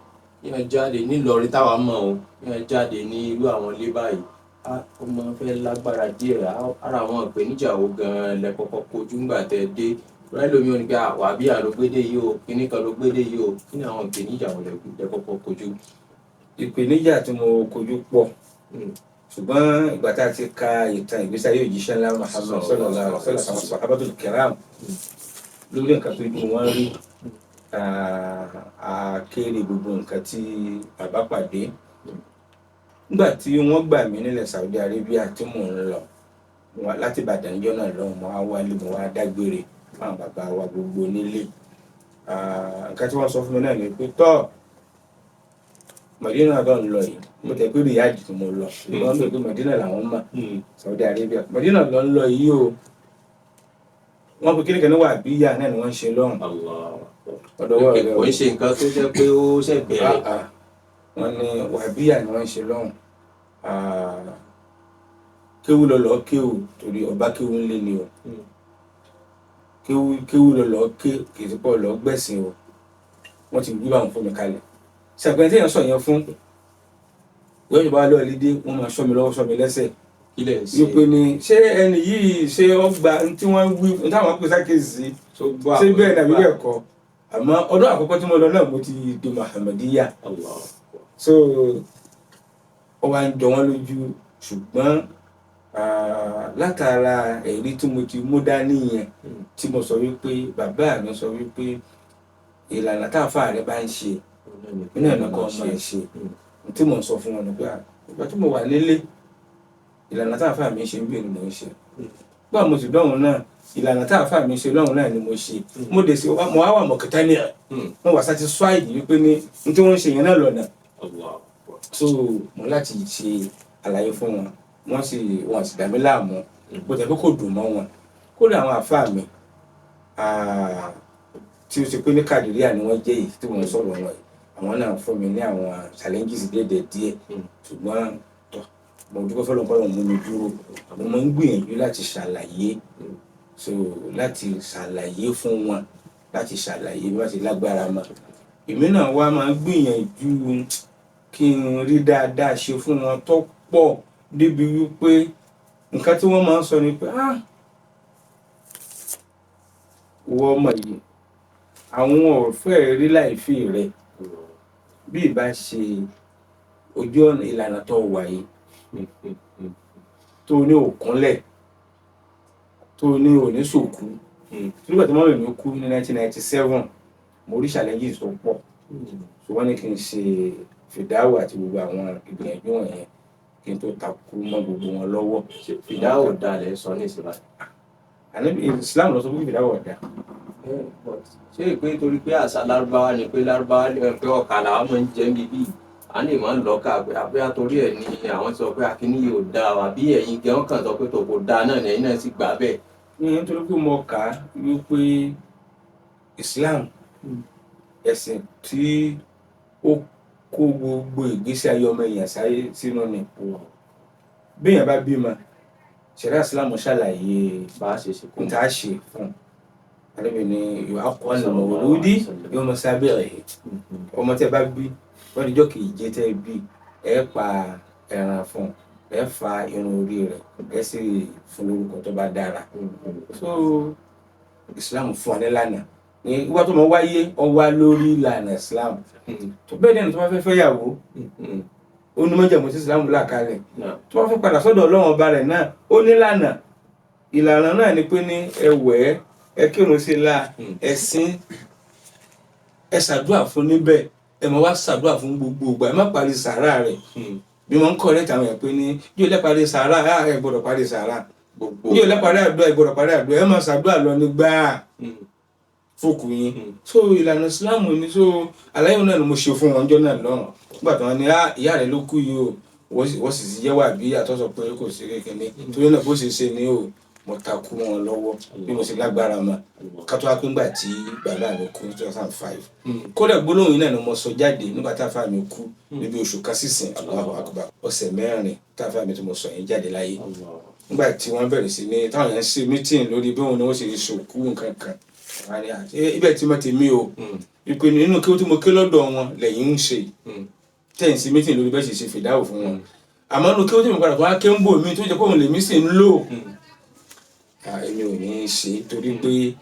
yẹn jáde nílọrin táwa mọ̀ o yẹn jáde ní irú àwọn ilé báyìí ó máa ń fẹ́ lágbára díẹ̀. Ara àwọn ìpèníjà wo gan-an lẹ kọ́kọ́ kojú ńgbà tẹ́ dé rẹ lómi ò ní pé wàbíà ló gbédè yìí o kíní kan ló gbédè yìí o kí ni àwọn ìpèníjà wo lẹ kọ́kọ́ kojú? Ìpèníjà tí mo kojú pọ̀, ṣùgbọ́n ìgbà tá a ti ka ìtàn ìgbésí ayé òjíṣẹ́ ńlá Muhammad sallallahu alaihi wasallam àwọn sahabatul kiram lórí nǹkan tó ju wọn rí, a kéré gbogbo nǹkan tí a bá pàdé. Nígbà tí wọ́n gbà mí nílẹ̀ Saudi Arabia tí mò ń lọ láti Ìbàdàn níjọ́ náà lọ́hùn, mo wá wálé mo wá dágbére fún àwọn bàbá wa gbogbo nílé. Nǹkan tí wọ́n sọ fún mi náà ni pé tọ́ Madina tó ń lọ yìí, mo tẹ̀ pé Riyadh tí mo lọ, wọ́n lò pé Madina làwọn mọ̀ Saudi Arabia, Madina ló ń lọ yìí o. Wọ́n pe kíni kan ní wàbíyà náà ni wọ́n ń ṣe lọ́hùn. Ọ̀dọ̀ wọ́n rẹ̀ Kò ń ṣe nǹkan tó jẹ́ pé ó ṣẹ̀ bẹ̀rẹ̀. Wọ́n ní wàbíyà ni wọ́n ń ṣe lọ́hùn. Kéwú lọ lọ kéwú torí ọba kéwú ń lé ni o. Kéwú kéwú lọ lọ ké kì í ti pọ̀ lọ gbẹ̀sìn o. Wọ́n ti gbé báwọn fún mi kalẹ̀. Ṣàpẹẹrẹ tí èèyàn sọ yẹn fún wọ́n yóò bá lọ lédè wọ́n máa ṣọ́ mi lọ́wọ́ ṣọ́ mi lẹ́sẹ̀. Kí lẹ̀ ń ṣe? Wípé ni ṣé ẹni yìí, ṣé ó gba n tí wọ́n wí, n táwọn pè sákèsí, Tó gbọ́ ṣé àwọn bẹ́ẹ̀ nàbí ìgbà. bẹ́ẹ̀ kọ́. Àmọ́ ọdún àkọ́kọ́ tí mo lọ náà, mo ti di Muhammadiyya. Allah. So ó wá ń jọ wọ́n lójú, ṣùgbọ́n látara ẹ̀rí tí mo ti mú dání yẹn, tí mo sọ wípé bàbá mi sọ wípé ìlànà táàfà rẹ bá ń ṣe nínú ẹ̀nà kan ọmọ ẹ̀ ṣe, tí mò ń sọ fún wọn ni pé ìgbà tí mo wà nílé, ìlànà táàfà mi ṣe ń bí ni mò ń ṣe. Gbà mo sì dọ́hùn náà, ìlànà táàfà mi ṣe lọ́hùn náà ni mo ṣe. Mo dẹ̀ sí mo wá wà mọ̀kẹ́tà ní ẹ̀, mo wà satisfied wípé ní n tí wọ́n ń ṣe yẹn náà lọ́nà. Allah. So mo láti ṣe àlàyé fún wọn, wọ́n sì dà mí láàmú, bó tẹ̀ pé kò dùn mọ́ wọn. Kódà àwọn àfáà mi tí ó ṣe pé ní Kàdíríà ni wọ́n jẹ́ yìí tí wọ́n sọ̀rọ̀ wọn yìí, àwọn náà fún mi ní àwọn challenges díẹ̀ díẹ̀, ṣùgbọ́n tọ́, mo dúpẹ́ fọlọ́n kọ́ ló mú mi dúró. Mo máa ń gbìyànjú láti ṣàlàyé, so láti ṣàlàyé fún wọn, láti ṣàlàyé bí wọ́n ti lágbára mọ́. Èmi náà wá máa ń gbìyànjú kí n rí dáadáa ṣe fún wọn tó pọ̀, débi wípé nǹkan tí wọ́n máa ń sọ ni pé, wọ́n ọmọ yìí, àwọn ò fẹ́ rí láìfí rẹ̀ bí ìbá ṣe ojú ọ̀nà ìlànà tó wà yìí, tó ní òkúnlẹ̀, tó ní òní sòkú. Nígbà tí mọ́mì mi kú ní 1997, mo rí challenges tó pọ̀, so wọ́n ní kí n ṣe fìdáwò àti gbogbo àwọn ìgbìyànjú wọ̀nyẹn kí n tó takú mọ́ gbogbo wọn lọ́wọ́. Fìdáwò dalẹ̀ sọ ní ìsìlá. Àní Islam lọ sọ pé fìdáwò ọ̀dà. Ṣé ìpè torí pé àṣà lárúbáwá ni, pé lárúbáwá ni pé ọkà làwọn máa ń jẹ níbí, à lè máa ń lọ́kà pé àbúyá torí ẹ̀ ni àwọn sọ pé akíní yóò dáa, àbí ẹ̀yin gan kàn sọ pé tó kò dáa náà ni ẹ̀yin náà sì gbà bẹ́ẹ̀? Ní nítorí pé mo kà á wípé Islam, ẹ̀sìn tí ó kó gbogbo ìgbésí ayé ọmọ èèyàn sáyé sínú ni. Béèyàn bá bímọ, ṣẹ̀ríà Islam ṣàlàyé bá a ṣe ṣe kó n tá a ṣe fún un. Ànábì ní yu'aqqal al-mawludi yawma sabi'ihi. Ọmọ tẹ́ bá bí, wọ́n ní ọjọ́ keje tẹ́ bí, ẹ pa ẹran fún un, ẹ fa irun orí rẹ̀, ẹ sì fún lórúkọ tó bá dára. So Islam fún wa nílànà ní ìwà tó mọ wáyé, ọ wá lórí ìlànà Islam. Tó bẹ́ẹ̀ dẹ́nu, tó bá fẹ́ fẹ́yàwó, ó ní májẹ̀mú tí Islam là kalẹ̀. Tó bá fẹ́ padà sọ́dọ̀ Ọlọ́run ọba rẹ̀ náà, ó nílànà. Ìlànà náà ni pé ní ẹ wẹ̀ ẹ́, ẹ kírun sí i la, ẹ sìn, ẹ ṣàdúrà fún níbẹ̀, ẹ máa wá ṣàdúrà fún gbogbo ìgbà, ẹ má parí sàárà rẹ̀. Bí wọ́n ń kọ́ rẹ̀ tàwọn ẹ̀ pé ní yóò lẹ́ parí sàárà, ẹ gbọ́dọ̀ parí sàárà Gbogbo yóò lẹ́ parí àdúrà, ẹ gbọ́dọ̀ parí àdúrà, ẹ máa ṣàdúrà lọ nígbà fókù yín. So ìlànà Islam ni. So àlàyé náà ni mo ṣe fún wọn jọ náà lọ́hùn nígbà tí wọ́n ní, ìyá rẹ̀ ló kú yìí o, wọ́n sì ti jẹ́wọ́ àbí àtọ́sọ pé kò sí kékeré, torí náà bó ṣe ṣe ni o. Mo takú wọn lọ́wọ́ bí mo ṣe lágbára mọ́. Kátó wá pé ńgbà tí bàbá mi kú ní 2005, kódà gbólóhùn yìí náà ni mo sọ jáde nígbà tá a fà mí kú níbi oṣù kan sísìn. Allahu Akbar, ọ̀sẹ̀ 4 tá a fà mí tí mo sọ yẹn jáde láyé, nígbà tí wọ́n bẹ̀rẹ̀ sí ní táwọn yẹn ń ṣe meeting lórí bí òun ni wọ́n ṣe ṣòkú nǹkan kan. Wọ́n á ní, ibẹ̀ tí mo ti mí o, ìpè nínú kí tí mo ké lọ́dọ̀ wọn lẹ́yìn ń ṣe tẹ̀ ń ṣe meeting lórí bẹ́ẹ̀ ṣe ṣe fìdáwò fún wọn, àmọ́ nínú kí ó tí mo padà wá ké ń bò mí tó jẹ́ pé òun lèmi sì ń lò, èmi ò ní í ṣe, torí pé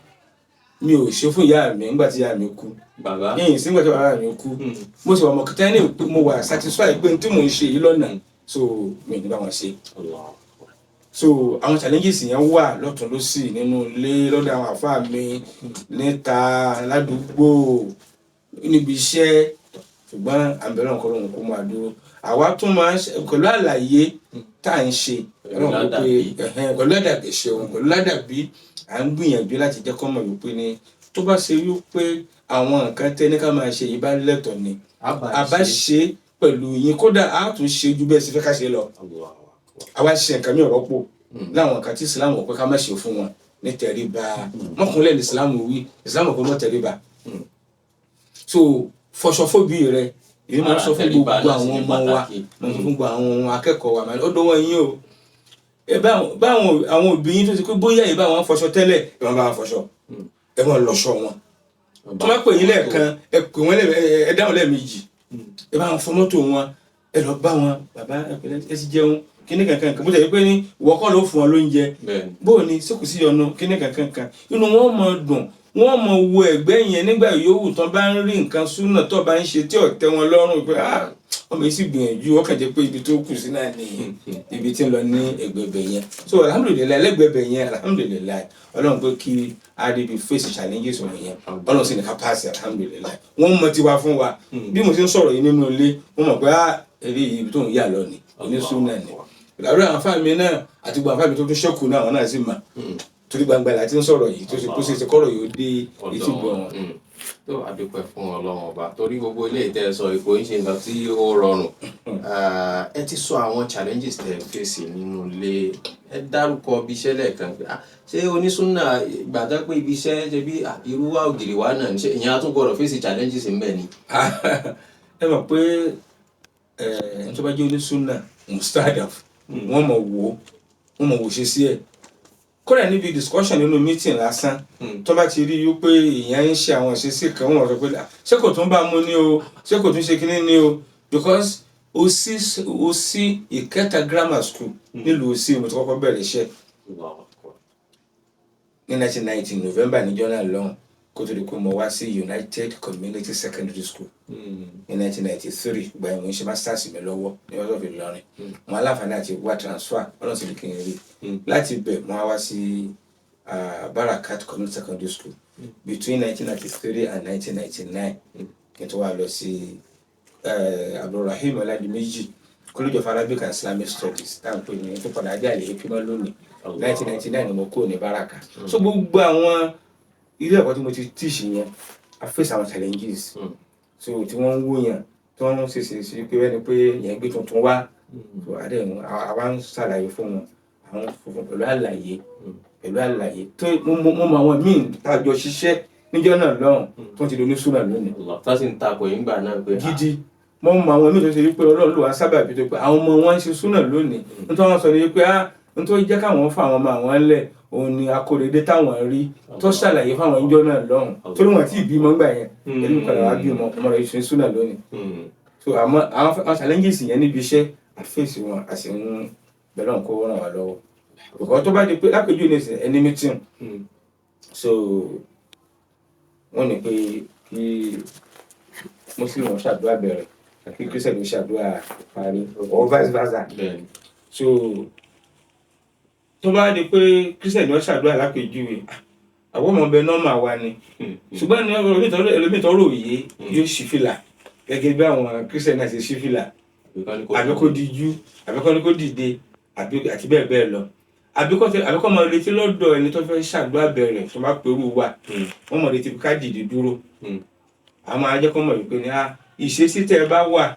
mi ò ṣe fún ìyá mi nígbà tí ìyá mi kú. Bàbá. Yìnyín sí nígbà tí bàbá mi kú, mo sì wà mọ̀ kìtẹ́ ní pé mo wà satisfied pé n tí mò ń ṣe yìí lọ́nà, so mi ò ní bá wọn ṣe. So àwọn challenges yẹn wà lọ́tún lọ́sì, nínú ilé, lọ́dọ̀ àwọn àfáà mi, níta, ládùúgbò, níbi iṣẹ́, ṣùgbọ́n àbẹ̀rẹ̀ nǹkan lóhun kó máa dúró. Àwa tún máa ń ṣe pẹ̀lú àlàyé tá à ń ṣe. Pẹ̀lú Ọlọ́run kó pé ládàbí. Ẹ̀hẹ́n, pẹ̀lú ládàbí ṣeun, pẹ̀lú ládàbí, à ń gbìyànjú láti jẹ́ kó mọ̀ wípé ní tó bá ṣe wípé àwọn nǹkan tẹ́ ní ká máa ṣe yìí bá lẹ́tọ̀ọ́ ni, a bá ṣe pẹ̀lú yín, kódà a tún ṣe ju bẹ́ẹ̀ sì fẹ́ ká ṣe lọ. Àwa ṣe nǹkan mi rọ́pò láwọn nǹkan tí Islam ò pé ká má ṣe fún wọn ní tẹríba. Mọ́kànlẹ́ ní Islam wí, Islam ò pé mọ́ tẹríba. So fọṣọ fóbi rẹ, èmi máa ń sọ fún Tẹríba gbogbo náà sì àwọn ní ọmọ wa, pàtàkì. máa ń sọ fún gbogbo àwọn akẹ́kọ̀ọ́ wa, ó dọwọ́ yín o. Ẹ báwọn àwọn òbí yín tó ti pé bóyá ẹ bá wọn fọṣọ tẹ́lẹ̀, ẹ máa bá wọn fọṣọ, ẹ máa lọṣọ wọn. Tó bá pè yín lẹ́ẹ̀kan, ẹ pè wọ́n ẹ dáhùn lẹ́ẹ̀mejì. Ẹ bá wọn fọ mọ́tò wọn. Ẹ lọ bá wọn, bàbá, ẹ pẹ̀lẹ́, ẹ sì jẹun, kíní kankan kan, bó ṣe yẹ pé ní ìwọ kọ́ ló fún wọn lóúnjẹ. Bóò ni ṣé kò sí ọ̀nà kíní kankan kan, inú wọn mọ dùn, wọn mọ wo ẹ̀gbẹ́ yẹn nígbà yòówù tán bá ń rí nǹkan súnà tó bá ń ṣe tí ò tẹ́ wọn lọ́rùn pé, ah, ọmọ yìí sì gbìyànjú, ọkàn jẹ́ pé ibi tó kù sí náà ni ibi tí ń lọ ní ẹgbẹ̀bẹ̀ yẹn. So alhamdulillahi, lẹ́gbẹ̀bẹ̀ yẹn, alhamdulillahi, Ọlọ́run pé kí a rí ibi face challenges wọn yẹn, Ọlọ́run sì ní ká pass, alhamdulillahi. Wọ́n mọ tiwa fún wa. Bí mo ṣe ń sọ̀rọ̀ yìí nínú ilé, wọ́n mọ̀ pé, ah, eré yìí, ibi tó ń yà lọ ni, onísúnà ni. Ìlàrú àwọn afáàmì náà àti gbogbo àfáàmì tó tún ṣẹ́kù náà, àwọn náà sì mà, torí gbangba la ti ń sọ̀rọ̀ yìí, tó ṣe kó ṣe ṣe kọ́rọ̀ yìí ó dé etí gbọ́ wọn. Tó àdúpẹ́ fún Ọlọ́run Ọba, torí gbogbo ilé ìtẹ́ sọ ipò ń ṣe nǹkan tí ó rọrùn. Ẹ ti sọ àwọn challenges tẹ́ ẹ fèsì nínú ilé, ẹ dárúkọ ibi iṣẹ́ lẹ́ẹ̀kan pé, ah, ṣé onísúnà gbàdá pé ibi iṣẹ́ ṣe bí, ah, irú wa ògiri wa náà, ṣé ìyẹn á tún gbọ́dọ̀ fèsì challenges ń bẹ ni? Ẹ mọ̀ pé ẹ tó bá jẹ́ onísúnà mustadaf, wọ́n mọ̀ wò ó, wọ́n mọ̀ wò ṣe sí ẹ̀. Kódà níbi discussion nínú meeting lásán, tó bá ti rí i pé èèyàn ń ṣe àwọn ìṣesí kan, wọ́n sọ pé, "Ah, ṣé kò tún bá mu ní o? Ṣé kò tún ṣe kinní ní o?" Because Òsì Ìkẹta Grammar School nílùú Òsì, mo ti kọ́kọ́ bẹ̀rẹ̀ iṣẹ́ ní 1990 November níjọ́ náà lọ́hùn, kó tó di pé mo wá sí United Community Secondary School ní 1993. Ìgbà yẹn mo ń ṣe masters mi lọ́wọ́ ní University of Ìlọrin. Mo aláǹfààní àti wá transfer, Ọlọ́run sì ní kí n rí láti bẹ̀. Mo wá sí Barakat Community Secondary School between 1993 and 1999, kí n tó wá lọ sí Abdulrahim Ọládìméjì College of Arabic and Islamic Studies, tá à ń pè ní tó padà dé àlè hikima lónìí. 1999 ni mo kúrò ní Baraka. So gbogbo àwọn ilé ẹ̀kọ́ tí mo ti teach yẹn, I face àwọn challenges. So tí wọ́n ń wò yàn, tí wọ́n ń ṣèṣe sí pé ẹni pé yẹn gbé tuntun wá. So adé àwa ń ṣàlàyé fún wọn, àwọn funfun pẹ̀lú àlàyé, pẹ̀lú àlàyé tó mo mọ àwọn míì tá a jọ ṣiṣẹ́ níjọ́ náà lọ́hùn tó ti di onísúnà lónìí. Tó sì ń takò yín gbà náà pé Gidi. Mo mọ àwọn míì tó ṣe wípé Ọlọ́run ló wá sábàbí tó pé àwọn ọmọ wọn ń ṣe súnà lónìí. Nítorí wọn sọ ni wípé, ah, nítorí jẹ́ káwọn fún àwọn ọmọ àwọn lẹ̀, òun ni akóredé táwọn rí tó ṣàlàyé fáwọn ìjọ náà lọ́hùn, torí wọn tí ì bímọ ńgbà yẹn. Ẹni padà wá bímọ, ọmọ rẹ̀ ṣe súnà lónìí. So àmọ́ àwọn challenges yẹn níbi iṣẹ́, àfẹ́sì wọn, a sì ń bẹ̀rẹ̀ nǹkó ràn wá lọ́wọ́. Because tó bá di pé lápèjúwe ní ìsìn ẹni meeting, so wọ́n ní pé kí Muslim wọn ṣàdúrà bẹ̀rẹ̀, kí Christian ó ṣàdúrà parí, or vice versa. So tó bá di pé Christian ó ṣàdúrà lápèjúwe, àwọn ọmọ ọbẹ normal wa ni, ṣùgbọ́n ní ẹlòmíì tó rò yé, yóò ṣí fìlà gẹ́gẹ́ bí àwọn Christian náà ṣe ṣí fìlà, àbí kó dijú, àbí kó ní kó dìde, àbí àti bẹ́ẹ̀ bẹ́ẹ̀ lọ, àbí kó máa retí lọ́dọ̀ ẹni tó fẹ́ ṣàdúrà bẹ̀rẹ̀. Tó bá pẹ̀rù wa, wọ́n máa retí ká dìde dúró. A máa jẹ́ kó mọ̀ wípé ní ìṣesí tẹ́ ẹ bá wà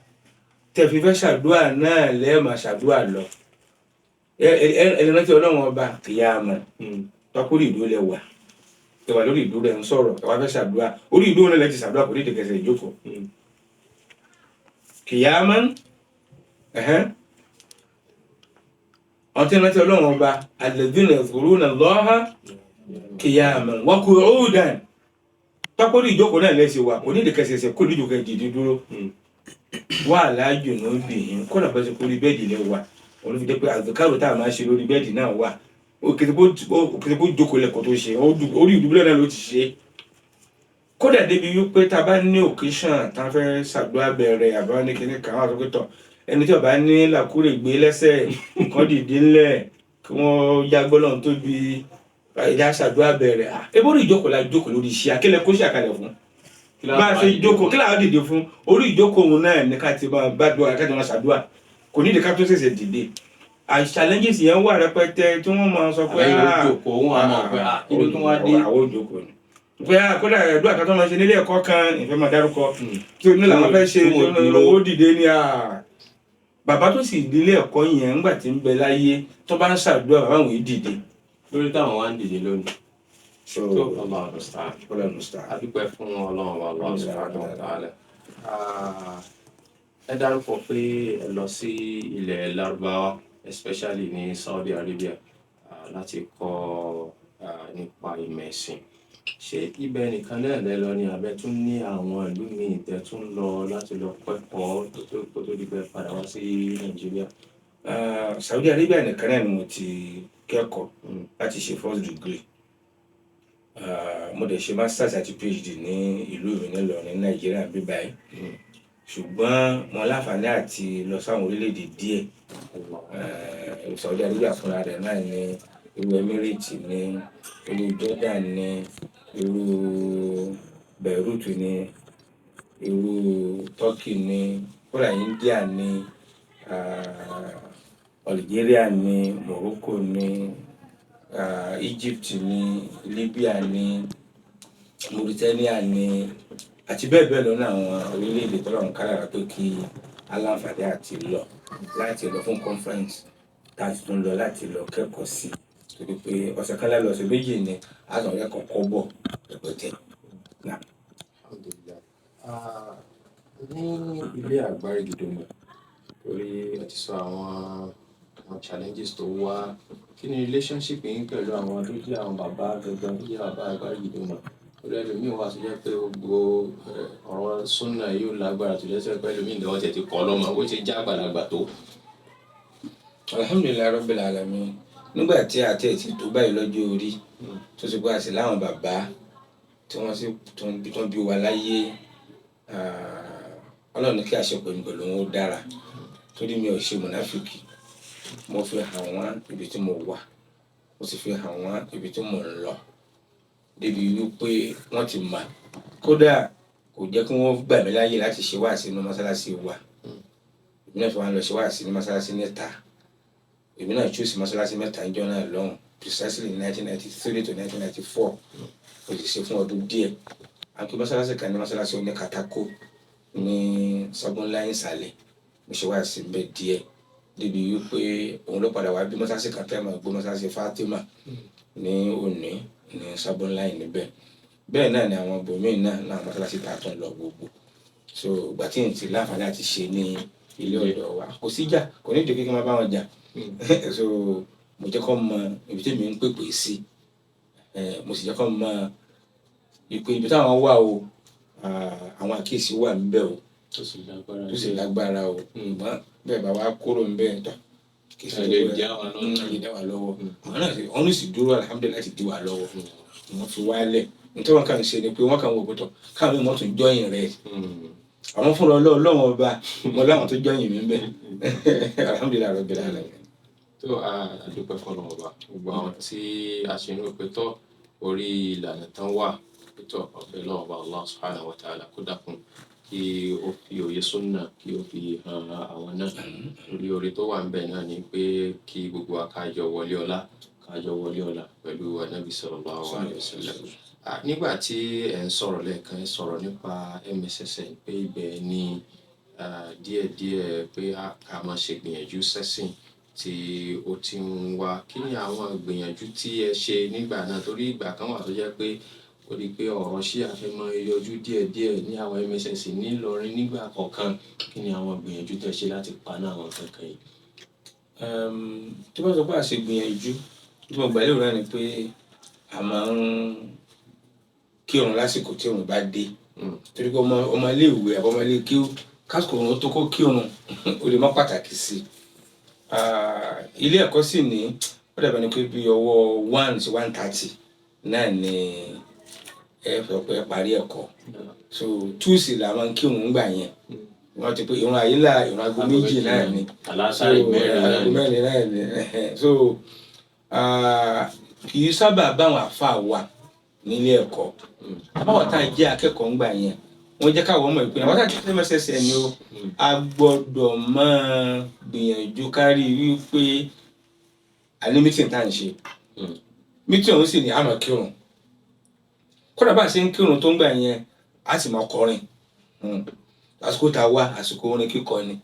tẹ́ fi fẹ́ ṣàdúrà náà lẹ́ẹ̀ máa ṣàdúrà lọ. Ẹ ẹ ẹ rántí Ọlọ́run Ọba kìyàmà tọkùrì ìdúró lẹ wà, ẹ wà lórí ìdúró, ẹ ń sọ̀rọ̀, ẹ wá fẹ́ ṣàdúrà, orí ìdúró náà lẹ ti ṣàdúrà, kò ní ìdíkẹsẹ̀ ìjókòó kìyàmà. Ẹ̀hẹ́n, àwọn tí ń rántí Ọlọ́run Ọba, alladhina yadhkuruna Allaha qiyaman wa qu'udan, tọ́kọ́rí ìjókòó náà lẹ́sẹ̀ wà, kò ní ìdíkẹsẹsẹ kó ní ìjókòó dìde dúró wà láàjò náà bìhín kọ́nà bá ṣe kó rí bẹ́ẹ̀dì lẹ wà. Òun fi jẹ́ pé àdùkárò tá a máa ṣe lórí bẹ́ẹ̀dì náà wà, òkètè bó jókòó lẹ́kọ̀ọ́ tó ṣe, orí ìdúbúlẹ̀ náà ló ti ṣe. Kódà débi wípé tá a bá ní occasion tá a fẹ́ ṣàdúrà bẹ̀rẹ̀, àbá ní kíní kan, wọ́n á sọ pé tọ̀, ẹni tí ó bá ní làkúrè gbé lẹ́sẹ̀ kán dìde ńlẹ̀, kí wọ́n yá gbọ́lọ́run tóbi, ìdá ṣàdúrà bẹ̀rẹ̀. Ebó orí ìjókòó la jókòó lórí iṣẹ́ akílẹ̀ kó ṣàkàlẹ̀ fún bá a ṣe jókòó, kí làwọn dìde fún? Orí ìjókòó òun náà ní ká ti máa bá dùn, ká ti máa ṣàdúrà, kò ní ìdí ká tó ṣẹ̀ṣẹ̀ dìde. Challenges yẹn wà rẹpẹtẹ tí wọ́n máa sọ pé Àbẹ́yìn ó jókòó, wọn á mọ̀ pé, kí ló tún wá dé? Àwọn òjòkó ni pé kódà ẹ̀dùn àkàtọ́ máa ṣe nílé ẹ̀kọ́ kan, ìfẹ́ máa dárúkọ tí o ní làwọn fẹ́ ṣe Tí wọ́n tí dúró. ó dìde ní bàbá tó sì nílé ẹ̀kọ́ yẹn ńgbà tí ń bẹ láyé, tó bá ń ṣàdúrà, bàbá àwọn yìí dìde. Lórí táwọn wá ń dìde lónìí. So tó Allah understand. Ọlọ́run star. A dúpẹ́ fún Ọlọ́run wa, Allah subhanahu wa ta'ala. Ẹ dárúkọ pé ẹ lọ sí ilẹ̀ Lárúbáwá, especially ní Saudi Arabia, láti kọ́ nípa ìmọ̀ ẹ̀sìn. Ṣé ibẹ̀ nìkan náà lẹ lọ ni àbẹ tún ní àwọn ìlú míì tẹ́ tún lọ láti lọ kẹ́kọ̀ọ́ kó tó di pé ẹ padà wá sí Nàìjíríà? Saudi Arabia nìkan náà ni mo ti kẹ́kọ̀ọ́ láti ṣe first degree. Mo dẹ̀ ṣe masters àti PhD ní ìlú mi nílọrin, Nàìjíríà bí báyìí, ṣùgbọ́n mo láǹfààní àti lọ sáwọn orílẹ̀-èdè díẹ̀. Saudi Arabia fúnra rẹ̀ náà ní, irú Emirates ní, irú Jordan ní, irú Beirut ní, irú Turkey ní, kódà India ní, Algeria ní, Morocco ní, Egypt ní, Libya ní, Mauritania ní, àti bẹ́ẹ̀ bẹ́ẹ̀ lọ ní àwọn orílẹ̀-èdè tó lọ́run kádàrá pé kí aláǹfààní àti lọ, láti lọ fún conference, tá a sì tún lọ láti lọ kẹ́kọ̀ọ́ sí, torí pé ọ̀sẹ̀ kan lálẹ́, ọ̀sẹ̀ 2 ni a sọ̀rọ̀ kẹ́kọ̀ọ́ kọ́ bọ̀ rẹpẹtẹ. Alhamdulillah. Ní ilé Àgbárígidùmọ̀, torí ẹ ti sọ àwọn challenges tó wá, kí ni relationship yín pẹ̀lú àwọn tó jẹ́ àwọn bàbá gangan, tó jẹ́ bàbá Àgbárígidùmọ̀? Torí ẹlòmíì wà tó jẹ́ pé gbogbo ọ̀rọ̀ súnà yóò lágbára, tó jẹ́ pé ẹlòmíì ni wọ́n ti kọ́ lọ́mọ bó ṣe já àgbàlagbà tó. Alhamdulillahi rabbil alamin. Nígbà tí a ti tó báyìí lọ́jọ́ orí, tó ti pé a sì láwọn bàbá tí wọ́n sì tún bí wa láyé, Ọlọ́run ní kí àṣepọ̀ mi pẹ̀lú wọn ó dára, torí mi ò ṣe mùnáfíkì. Mo fi hàn wọ́n ibi tí mo wà, mo sì fi hàn wọ́n ibi tí mò ń lọ, débi wípé wọ́n ti mọ̀. Kódà kò jẹ́ kí wọ́n gbà mí láyè láti ṣe wáàsí nínú mọ́sálásí wa. Èmi náà fi wá lọ ṣe wáàsí ní mọ́sálásí níta. Èmi náà choose mọ́sálásí mẹ́ta níjọ́ náà lọ́hùn, precisely in 1993 to 1994. Mo sì ṣe fún ọdún díẹ̀. Àǹkí mọ́sálásí kan ní mọ́sálásí oníkatakó ní Sọ́gúnlá ìsàlẹ̀. Mo ṣe wáàsí ń bẹ díẹ̀, débi wípé òun ló padà wá bí mọ́sálásí kan tẹ́ mọ̀ gbé, mọ́sálásí Fatima ní òní ní Sọ́gúnlá níbẹ̀. Bẹ́ẹ̀ náà ni àwọn ibòmíì náà láwọn mọ́sálásí tá a tún lọ gbogbo. So ìgbà tí n ti láǹfààní àti ṣe ní ilé ọ̀dọ̀ wa, kò sí jà, kò ní ìdí kí n máa bá wọn jà. So mo jẹ́ kó mọ ibi tí èmi ń pèpè sí, mo sì jẹ́ kó mọ ìpè ibi táwọn wà o, àwọn àkíyèsí wà níbẹ̀ o, tó sì lágbára, tó sì lágbára o. Ṣùgbọ́n bẹ́ẹ̀ bá wa kúrò níbẹ̀ tán, kì í ṣe ẹ lè dí àwọn lọ́nà. Lè dá wa lọ́wọ́. Àwọn náà wọ́n sì dúró, alhamdulillahi, láti dí wa lọ́wọ́. Wọ́n fi wálẹ̀. Nítorí wọ́n kàn ń ṣe ni pé wọ́n kàn ń wò pé tọ̀ káwọn mímọ́ tún jọyìn rẹ̀. Àwọn fúnra Ọlọ́run ọba mo láwọn tó jọyìn mi bẹ́ẹ̀, alhamdulillahi rabbil alamin. Tó a dúpẹ́ fọlọ́run ọba, gbogbo àwọn tí a ṣe ń rò pé tọ́ orí ìlànà tán wà pé tọ́ ọ̀bẹ lọ́wọ́ ọba Allah subhanahu wa ta'ala kó dákun kí ó fi òye súnà kí ó fi hàn àwọn náà. Orí orí tó wà níbẹ̀ náà ni pé kí gbogbo wa ká jọ wọlé ọlá, ká jọ wọlé ọlá pẹ̀lú Ànábì sallallahu alaihi wasallam. Nígbà tí ẹ̀ ń sọ̀rọ̀ lẹ́ẹ̀kan, ẹ sọ̀rọ̀ nípa MSSN pé ibẹ̀ ni díẹ̀díẹ̀ pé ká máa ṣe gbìyànjú sẹ́sìn tí ó ti ń wá. Kí ni àwọn ìgbìyànjú tí ẹ ṣe nígbà náà? Torí ìgbà kan wà tó jẹ́ pé ó di pé ọ̀rọ̀ ṣíà fẹ́ máa yọjú díẹ̀díẹ̀ ní àwọn MSS ní Ìlọrin nígbà kọ̀ọ̀kan. Kí ni àwọn ìgbìyànjú tí ẹ ṣe láti paná àwọn nǹkan kan yìí? Tí wọ́n sọ pé a ṣe gbìyànjú, tí mo gbà lérò náà ni pé a máa ń kírun lásìkò tí òun bá dé, torí pé ọmọ ilé ìwé àbọ̀ ọmọ ilé kí kásìkò òun tó kó kírun, ó lè má pàtàkì sí i. Ilé ẹ̀kọ́ sì ní ó dàbí ẹni pé bí ọwọ́ 1 sí 1:30 náà ni ẹ sọ pé ẹ parí ẹ̀kọ́. So 2 sì là máa ń kírun ńgbà yẹn. Wọ́n ti pé ìrun àyílà, ìrun aago 2 náà ni. Àlásàrì 4 náà aago ni. 4 náà ni. So kì í sábà báwọn àfa wa nílé ẹ̀kọ́. Àbáwọ̀ tá a jẹ́ akẹ́kọ̀ọ́ ńgbà yẹn, wọ́n jẹ́ káwọn ọmọ ìpínlẹ̀ àwọn tá a jẹ́ MSSN ni o, a gbọ́dọ̀ máa gbìyànjú kárí wípé a ní meeting tá à ń ṣe. Meeting ọ̀hún sì ní àmọ́ kírun. Kódà bá a ṣe ń kírun tó ń gbà yẹn, a sì máa kọrin. Àsìkò tá a wá, àsìkò orin kíkọ ni.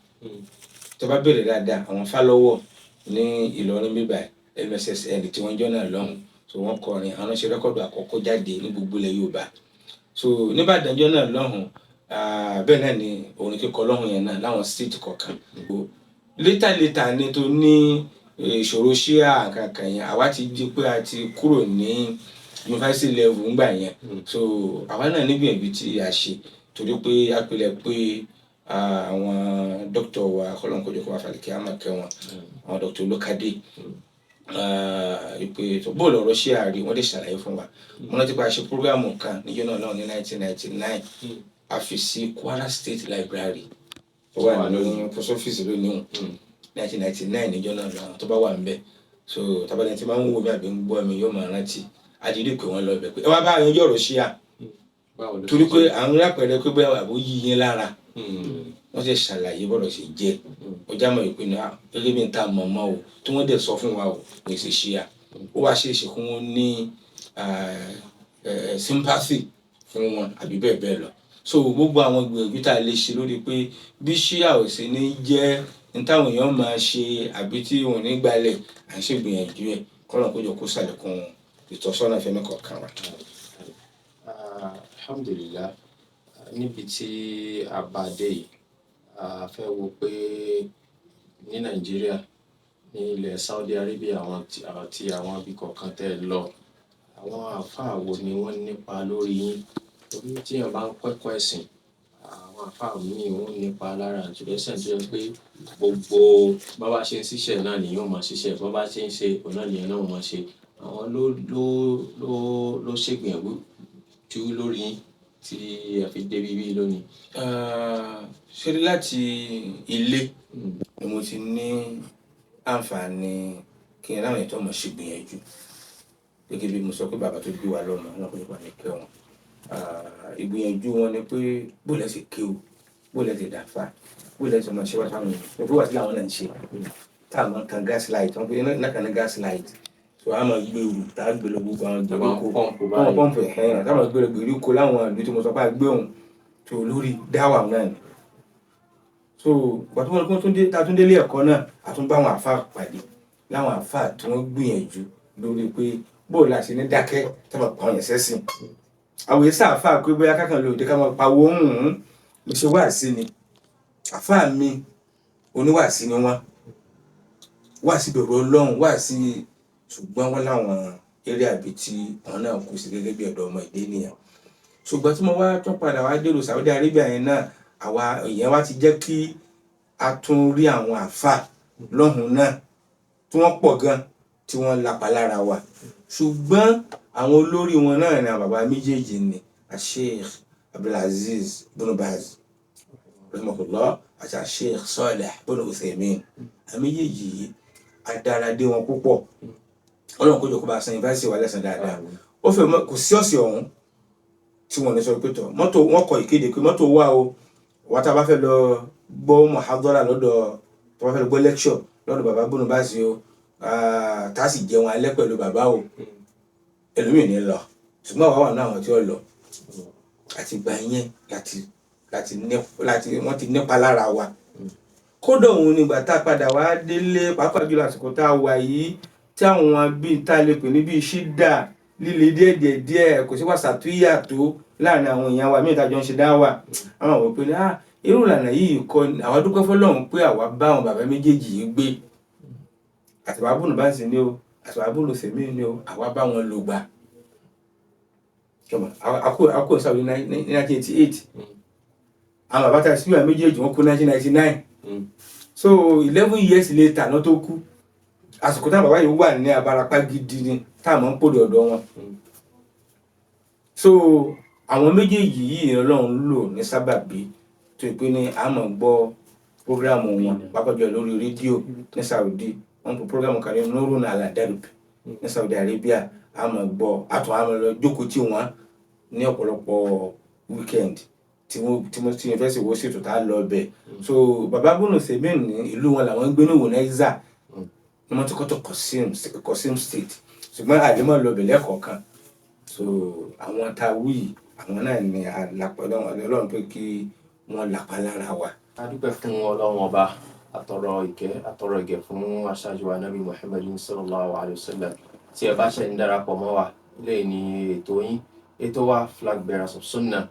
Tó bá bèrè dáadáa, àwọn Fálọ́wọ̀ ní Ìlọrin bíbá MSSN tí wọ́n jọ́ náà lọ́hùn, so wọ́n kọrin, àwọn ṣe record àkọ́kọ́ jáde ní gbogbo ilẹ̀ Yorùbá. So níbàdàn jọ́ náà lọ́hùn, bẹ́ẹ̀ náà ni orin kíkọ lọ́hùn yẹn náà láwọn state kọ̀ọ̀kan. Later later ni tó ní ìṣòro ṣíà kankan yẹn, àwa ti di pé a ti kúrò ní University level ńgbà yẹn. So àwa náà nígbìyànjú tí a ṣe, torí pé a pilẹ̀ pé àwọn dókítà wa, kọ́lọ́n kójọ kó wá falẹ̀ kí á máa kẹ́ wọn, àwọn dókítà Olókadé, ìpè tó bóòlù ọ̀rọ̀ ṣé àárí wọ́n lè ṣàlàyé fún wa. Mo rántí pé a ṣe programme kan níjọ́ náà náà ní 1999, a fi sí Kwara State Library tó wà ní post office lónìí òun, 1999 níjọ́ náà lọ́wọ́ tó bá wà ń bẹ̀. So tabalẹ̀ tí máa ń wò mí àbí ń gbọ́ mi yóò máa rántí àdìrí pé wọ́n lọ bẹ̀ pé ẹ wá bá yanjú ọ̀rọ̀ ṣíà, torí pé à ń rápẹ̀rẹ̀ pé bóyá àbó yí yín lára. Wọ́n sì ṣàlàyé bọ́rọ̀ ṣe jẹ́. Ó já mọ̀ ìpinnu gẹ́gẹ́ bí n ta mọ̀mọ́ o tí wọ́n dẹ̀ sọ fún wa o kò sì ṣíà. Ó wá ṣe é ṣe kí wọ́n ní sympathy fún wọn àbí bẹ́ẹ̀ bẹ́ẹ̀ lọ. So gbogbo àwọn gbìyànjú tá a lè ṣe lórí pé bí ṣíà ò sí ní jẹ́ ní táwọn èèyàn máa ṣe àbí tí wọn ò ní gbalẹ̀, à ń ṣègbìyànjú ẹ̀, kọ́nà kó jọ kó ṣàlékún ìtọ́sọ́nà fẹ́ni kọ̀ọ̀kan wa. Alhamdulillah, níbi tí a bá dé yìí, a fẹ́ wo pé ní Nàìjíríà, ní ilẹ̀ Saudi Arabia, àwọn àti àwọn ibi kọ̀ọ̀kan tẹ́ ẹ lọ, àwọn àáfàá wo ni wọ́n nípa lórí yín? Torí tí èèyàn bá ń kẹ́kọ̀ọ́ ẹ̀sìn, àwọn àáfàá míì wọ́n nípa lára àtúndẹ̀sẹ̀ tó jẹ́ pé gbogbo bá bá ṣe ń ṣiṣẹ́ náà ni yóò máa ṣiṣẹ́, bá bá ṣe ń ṣe òun náà nìyẹn náà máa ṣe. Àwọn ló ṣègbìyànjú jù lórí yín tí ẹ fi dé bíbí lónìí. Ṣé láti ilé ni mo ti ní àǹfààní kí n ráwọn ètò ọmọ ṣègbìyànjú, gẹ́gẹ́ bí mo sọ pé bàbá tó bí wa lọ́mọ náà kò ní pa ní kẹ́ wọn. Ìgbìyànjú wọn ni pé bó lẹ ṣe kéwú, bó lẹ ṣe dàfà, bó lẹ ṣe máa ṣe wá sáwọn èèyàn pé wà sí làwọn náà ń ṣe tá a máa tan gas light, wọn pe iná kan ní gas light, so a máa gbé òrù tá a gbé lọ gbogbo àwọn gbèríko, àwọn pọ́ǹpù ẹ̀hẹ́n, tá a máa gbé lọ gbèríko láwọn ìlú tí mo sọ pé a gbé òun tó lórí dáwà náà ni. So gbàtí wọn tún dé, tá a tún délé ẹ̀kọ́ náà, a tún bá àwọn àfa pàdé láwọn àfa tí wọ́n gbìyànjú lórí pé bó la ṣe ní dákẹ́ tá a máa pa àwọn yẹn sẹ́sìn. Àwọn èsì àfa pé bóyá kákan lòdì ká máa pawó ń mo ṣe wáàsí ni. Àfa mi oníwàásí ni wọ́n, wáàsí bẹ̀rù Ọlọ́run, wáàsí, ṣùgbọ́n wọ́n láwọn eré àbí tí àwọn náà kù sí gẹ́gẹ́ bí ọ̀dọ́ ọmọ ìdí nìyẹn. Ṣùgbọ́n tí mo wá tún padà wá dèrò Saudi Arabia yẹn náà, àwa ìyẹn wá ti jẹ́ kí a tún rí àwọn àfa lọ́hùn náà tí wọ́n pọ̀ gan tí wọ́n lapa lára wa. Ṣùgbọ́n àwọn olórí wọn náà ni àwọn bàbá méjèèjì ni Sheikh Abdulaziz bin Baz rahimahullah àti Sheikh Saleh bin Uthaymin. Àwọn méjèèjì yìí adáradé wọn púpọ̀. Ọlọ́run kó jọ kó bá san yunifásitì wa lẹ́san dáadáa. Ó fẹ́ mọ̀ kò sí ọ̀sẹ̀ ọ̀hún tí wọ́n ní sọ pé tọ̀ mọ́tò, wọn kọ ìkéde pé mọ́tò wà o, wọ́n tá a bá fẹ́ lọ gbọ́ muhadara lọ́dọ̀, tá a bá fẹ́ lọ gbọ́ lecture lọ́dọ̀ bàbá Bùnú Báàsì o, tá a sì jẹun alẹ́ pẹ̀lú bàbá o, ẹlòmíì ní lọ, ṣùgbọ́n àwa wà ní àwọn tí ó lọ. Àti gbà yẹn láti ní láti wọ́n ti nípa lára wa. Kódà òun nígbà tá a padà wá délé, pàápàá jùlọ àsìkò tá a wà yìí tí àwọn bíi tá a lè pè ní bíi ṣídà líle díẹ̀ díẹ̀ díẹ̀, kò sí wàsàtúyà tó láàrin àwọn èèyàn wa míì tá a jọ ń ṣe dá wà, àwọn àwọn pé ah, irú ìlànà yìí kọ́ ni àwa dúpẹ́ fọ́lọ́run pé àwa bá àwọn bàbá méjèèjì yìí gbé, àti bàbá Bùnú Báàsì ni o, àti bàbá Bùnú Sèmí ni o, àwa bá wọn lò gbà. Akó sáwọ́ ní 1988, àwọn bàbá tá a síbí àwọn méjèèjì wọn kú 1999, so 11 years later náà tó kú. Àsìkò táwọn bàbá yìí wà ní abarapá gidi ni táwọn máa ń pòdì ọ̀dọ̀ wọn. So àwọn méjèèjì yìí Ọlọ́run lò ní sábàbí tó yẹ pé ní a máa gbọ́ program wọn, pàápàá jùlọ lórí rédíò ní Saudi. Wọ́n pè program kan ní Nurun Ala Darb ní Saudi Arabia. A máa gbọ́, a tún á máa lọ jókòó tí wọ́n ní ọ̀pọ̀lọpọ̀ weekend tí wọ́n tí yunifásitì wo ṣètò tá a lọ bẹ̀. So bàbá Bùnú Sèmín ní ìlú wọn làwọn ń gbé ní Wònẹ́zà ní wọ́n ti kọ́ tó Qasim State, ṣùgbọ́n àlèmọ́ lọ bẹ̀ lẹ́kọ̀ọ̀kan. So àwọn tá a wí yìí, àwọn náà ní àlàpọ̀ Ọlọ́run pé kí wọ́n lapa lára wa. A dúpẹ́ fún Ọlọ́run ọba, àtọrọ ìkẹ́ àtọrọ ìgẹ̀ fún aṣáájú wa Nabi Muhammad sallallahu alayhi wa sallam. Tí ẹ bá ṣe ń darapọ̀ mọ́ wa, eléyìí ni ètò yín, ètò wa, Flag Bearers of Sunnah.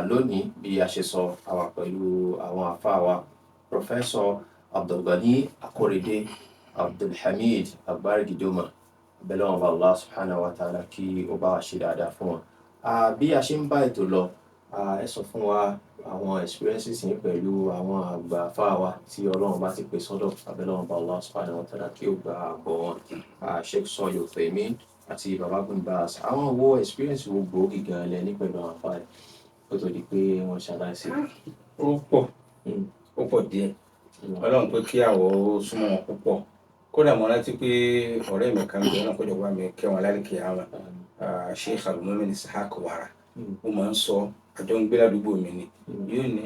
Lónìí, bí a ṣe sọ, àwa pẹ̀lú àwọn àfáà wa, Professor Abdulgani Akorede Abdulhamid Agbarigidoma. Abẹ́lẹ́ wọn bá Allah subhanahu wa ta'ala kí ó bá wa ṣe dáadáa fún wọn. Bí a ṣe ń bá ètò lọ, ẹ sọ fún wa àwọn experiences yín pẹ̀lú àwọn àgbà àfáà wa tí Ọlọ́run bá ti pè sọ́dọ̀. Abẹ́lẹ́ wọn bá Allah subhanahu wa ta'ala kí ó gba àbọ̀ wọn. Sheikh Sọ́ọ̀lì Uthaymin àti Baba Bin Baz. Àwọn wo experience wo gbòógì gan lẹ ní pẹ̀lú àwọn àfáà yìí kó tó di pé wọ́n ṣaláìsí? Ó pọ̀, ó pọ̀ díẹ̀. Ọlọ́run pé kí àwọ̀ ó súnmọ́ wọn púpọ̀. Kódà mo rántí pé ọ̀rẹ́ mi kan bẹ̀rẹ̀ náà kó jọ wá mi kẹ́ wọn lálẹ́ àwọn Sheikh Al-Mumin Ishaq Wara. Ó máa ń sọ, àjọ ń gbé ládùúgbò mi ni, yóò ní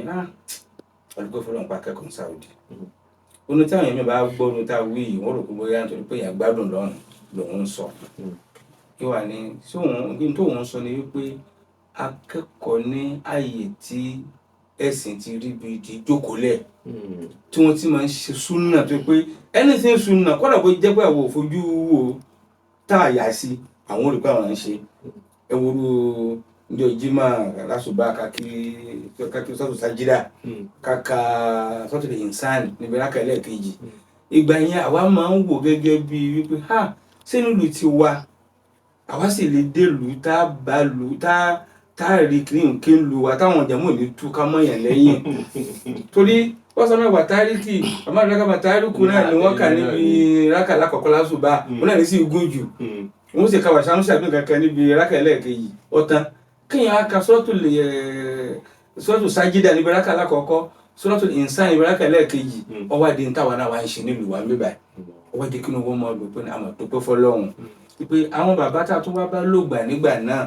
ọdún fọlọ́n pa akẹ́kọ̀ọ́ ní Saudi. Ó ní táwọn èèyàn bá gbọ́ ohun tá a wí yìí, wọ́n rò pé bóyá nítorí pé èèyàn gbádùn lọ́rùn lòun ń sọ. Ìwà ni sóhun tó òun sọ ni wípé akẹ́kọ̀ọ́ ní ààyè tí ẹ̀sìn ti rí bí di jókòólẹ̀, tí wọ́n ti máa ń ṣe súnà, tó pé anything súnà, kódà bó jẹ́ pé àwọn òfojú wo tá a yà sí, àwọn olùkọ́ àwọn ń ṣe. Ẹ wo ndí ojima lásùbà kákí sọ́tù sájídà, káka sọ́tù lè ìnsán níbi rákà ẹlẹ́ẹ̀kejì. Ìgbà yẹn àwa máa ń wò gẹ́gẹ́ bí wípé ha, ṣé nílùú ti wa àwa sì lè délùú tá a bá lù tá a rí kí n kí n lu wa táwọn jẹ̀mú ò ní tú ká mọ̀yàn lẹ́yìn, torí wọ́n sọ mẹ́wàá táríkì àmọ́ ìrákà táríkù náà ni wọ́n kà níbi rákà lákọ̀ọ́kọ́ lásùbà, wọn náà ní sí igun jù, wọ́n sì ka wàṣà ń ṣàbí kankan níbi rákà ẹlẹ́ẹ̀kejì. Ọ̀tán kéèyàn á ka sọ́ọ̀tù lè sọ́ọ̀tù sájídà níbi rákà lákọ̀ọ́kọ́, sọ́ọ̀tù ìnsán níbi rákà ẹlẹ́ẹ̀kejì, ọwọ́ adé ń táwa náà wá ń ṣe nílùú wa ń bíbà. Ọwọ́ adé kí ni wọ́n máa lò pé àmọ̀ tó pé fọlọ́hún pé àwọn bàbá tá a tún wá bá lògbà nígbà náà,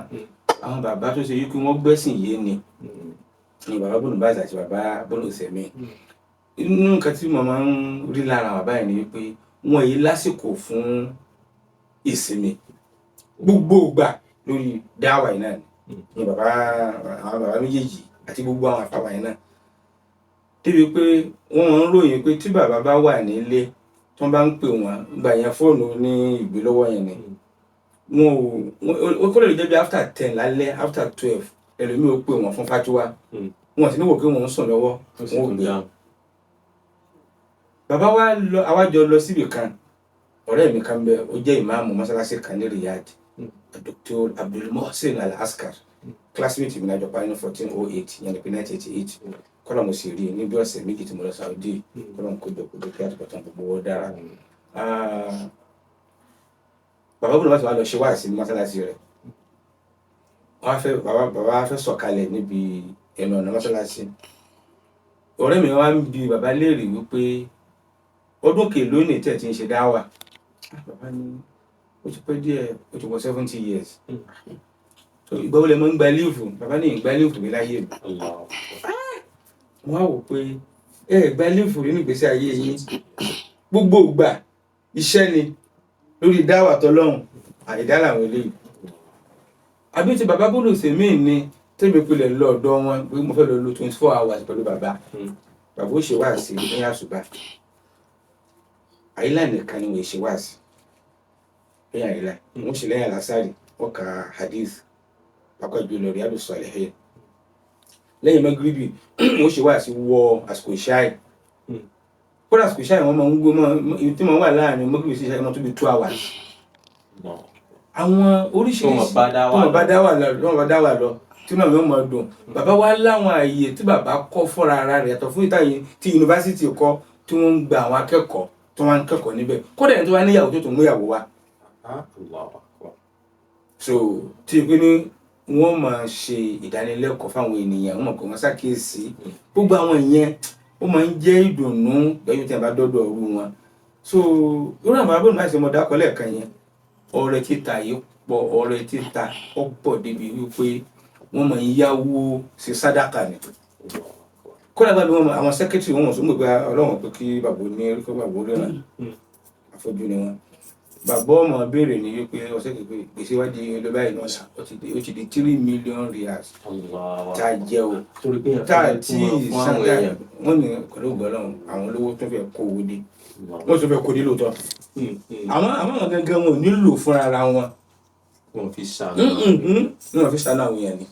àwọn bàbá tó ṣe yí kí wọ́n gbẹ́sìn yé ni ni bàbá Bùnú Báàsì àti bàbá Bùnú Sẹ̀mí. Inú nǹkan tí mo máa ń rí lára bàbá yẹn ni wípé wọn yìí lásìkò fún ìsinmi, gbogbo ìgbà lórí dáwà yìí náà ni bàbá, àwọn bàbá méjèèjì àti gbogbo àwọn àfàwà yìí náà, débi pé wọ́n máa ń ròyìn pé tí bàbá bá wà nílé, tí wọ́n bá ń pè wọ́n gbà yẹn, fóònù ní ìgbélọ́wọ́ yẹn ni wọn ò ó kó lè jẹ́ bí after 10 lálẹ́, after 12, ẹlòmíì ó pè wọ́n fún fatiwa, wọn sì ní wò pé wọ́n ń sùn lọ́wọ́, wọn ò gbé. Bàbá wa lọ, àwa jọ lọ síbì kan. Ọ̀rẹ́ mi kan bẹ, ó jẹ́ ìmáàmù mọ́sálásí kan ní Riyadh, Dr. Abdul Mohsin Al-Askar, classmate mi lájọ parí ní 1408, yẹn ní pé 1988. Kọ́lá mo sì rí i ní bí ọ̀sẹ̀ 2 tí mo lọ Saudi. Kọ́lá mo kó jọ kó jọ kí àtúbọ̀tán gbogbo wọn dára. Bàbá bùnú bá ti wá lọ ṣe wáàsí ní mọ́sálásí rẹ̀, wọ́n fẹ́ bàbá fẹ́ sọ̀kalẹ̀ níbi ẹnu ọ̀nà mọ́sálásí. Ọ̀rẹ́ mi wá ń bi bàbá léèrè wípé ọdún kèló ní tẹ̀ tí ń ṣe dáwà. Bàbá ní ó ti pẹ́ díẹ̀, ó ti wọ 70 years. So ìgbà wo lẹ mọ́ ń gba leave? Bàbá ní ìgbà leave mi láyé mi. Wọ́n á wò pé ẹ gba leave rí nígbèsí ayé yín, gbogbo ìgbà iṣẹ́ ni lórí dáwà tọlọ́hun, àìdá làwọn eléyìí. Àbí ti bàbá bólú sèmí ni tẹ́mi pilẹ̀ lọ ọ̀dọ̀ wọn pé mo fẹ́ lọ lo 24 hours pẹ̀lú bàbá. Bàbá ó ṣe wáàsí ní àṣùbà, àyílà nìkan ni wọ́n ṣe wáàsí lẹ́yìn àyílà, wọ́n ṣe lẹ́yìn àlásàrì, wọ́n ka hadith, pápá jùlọ Riyadu Salihin. Lẹ́yìn magribi, wọ́n ṣe wáàsí wọ àsìkò ìṣáì. Kódà àsìkò ìṣáì, wọ́n máa ń gbó mọ́ tí wọ́n wà láàrin magribi sí ìṣáì, wọ́n tó bí 2 hours. Àwọn oríṣiríṣi tó wọ́n bá dá wà lọ, tó wọ́n bá dá wà lọ, tí náà yóò máa dùn. Bàbá wa láwọn ààyè tí bàbá kọ́ fúnra ara rẹ̀, yàtọ̀ fún ìta yìí tí yunifásitì kọ́, tí wọ́n ń gba àwọn akẹ́kọ̀ọ́ tí wọ́n ń kẹ́kọ̀ọ́ níbẹ̀. Kódà ẹni tó wá níyàwó tó tún mú ìyàwó wá. So tí pé ní wọ́n máa ṣe ìdánilẹ́kọ̀ọ́ fáwọn ènìyàn, wọ́n mọ̀ pé wọ́n ṣàkíyèsí gbogbo àwọn ìyẹn, ó máa ń jẹ́ ìdùnnú lẹ́yìn tí a bá dọ́dọ̀ ọ̀rú wọn. So irú àwọn abọ́nú láti mọ̀ dákọ̀ lẹ́ẹ̀kan yẹn, ọrẹ títa yìí pọ̀, ọrẹ títa ó pọ̀ débi wípé wọ́n máa ń yáwó ṣe sádàkà ni. Kódà bá bí wọn àwọn secretary wọn sọ pé Ọlọ́run pé kí bàbá ní kí bàbá ríran, afọ́jú ni wọn. Bàbá ọmọ béèrè ní wípé ọ̀sẹ̀ kìí gbèsè wá di lọ báyìí náà, ó ti di 3 million riyals tá a jẹ o, tá a tí sanda wọn ní pẹ̀lú ògbọ́n àwọn olówó tó fẹ́ kó owó dé, wọ́n tó fẹ́ kó dé lóòótọ́. Àwọn gangan wọn ò nílò fúnra ara wọn. Wọn fi ṣàánú. Wọn fi ṣàánú àwọn èèyàn ni.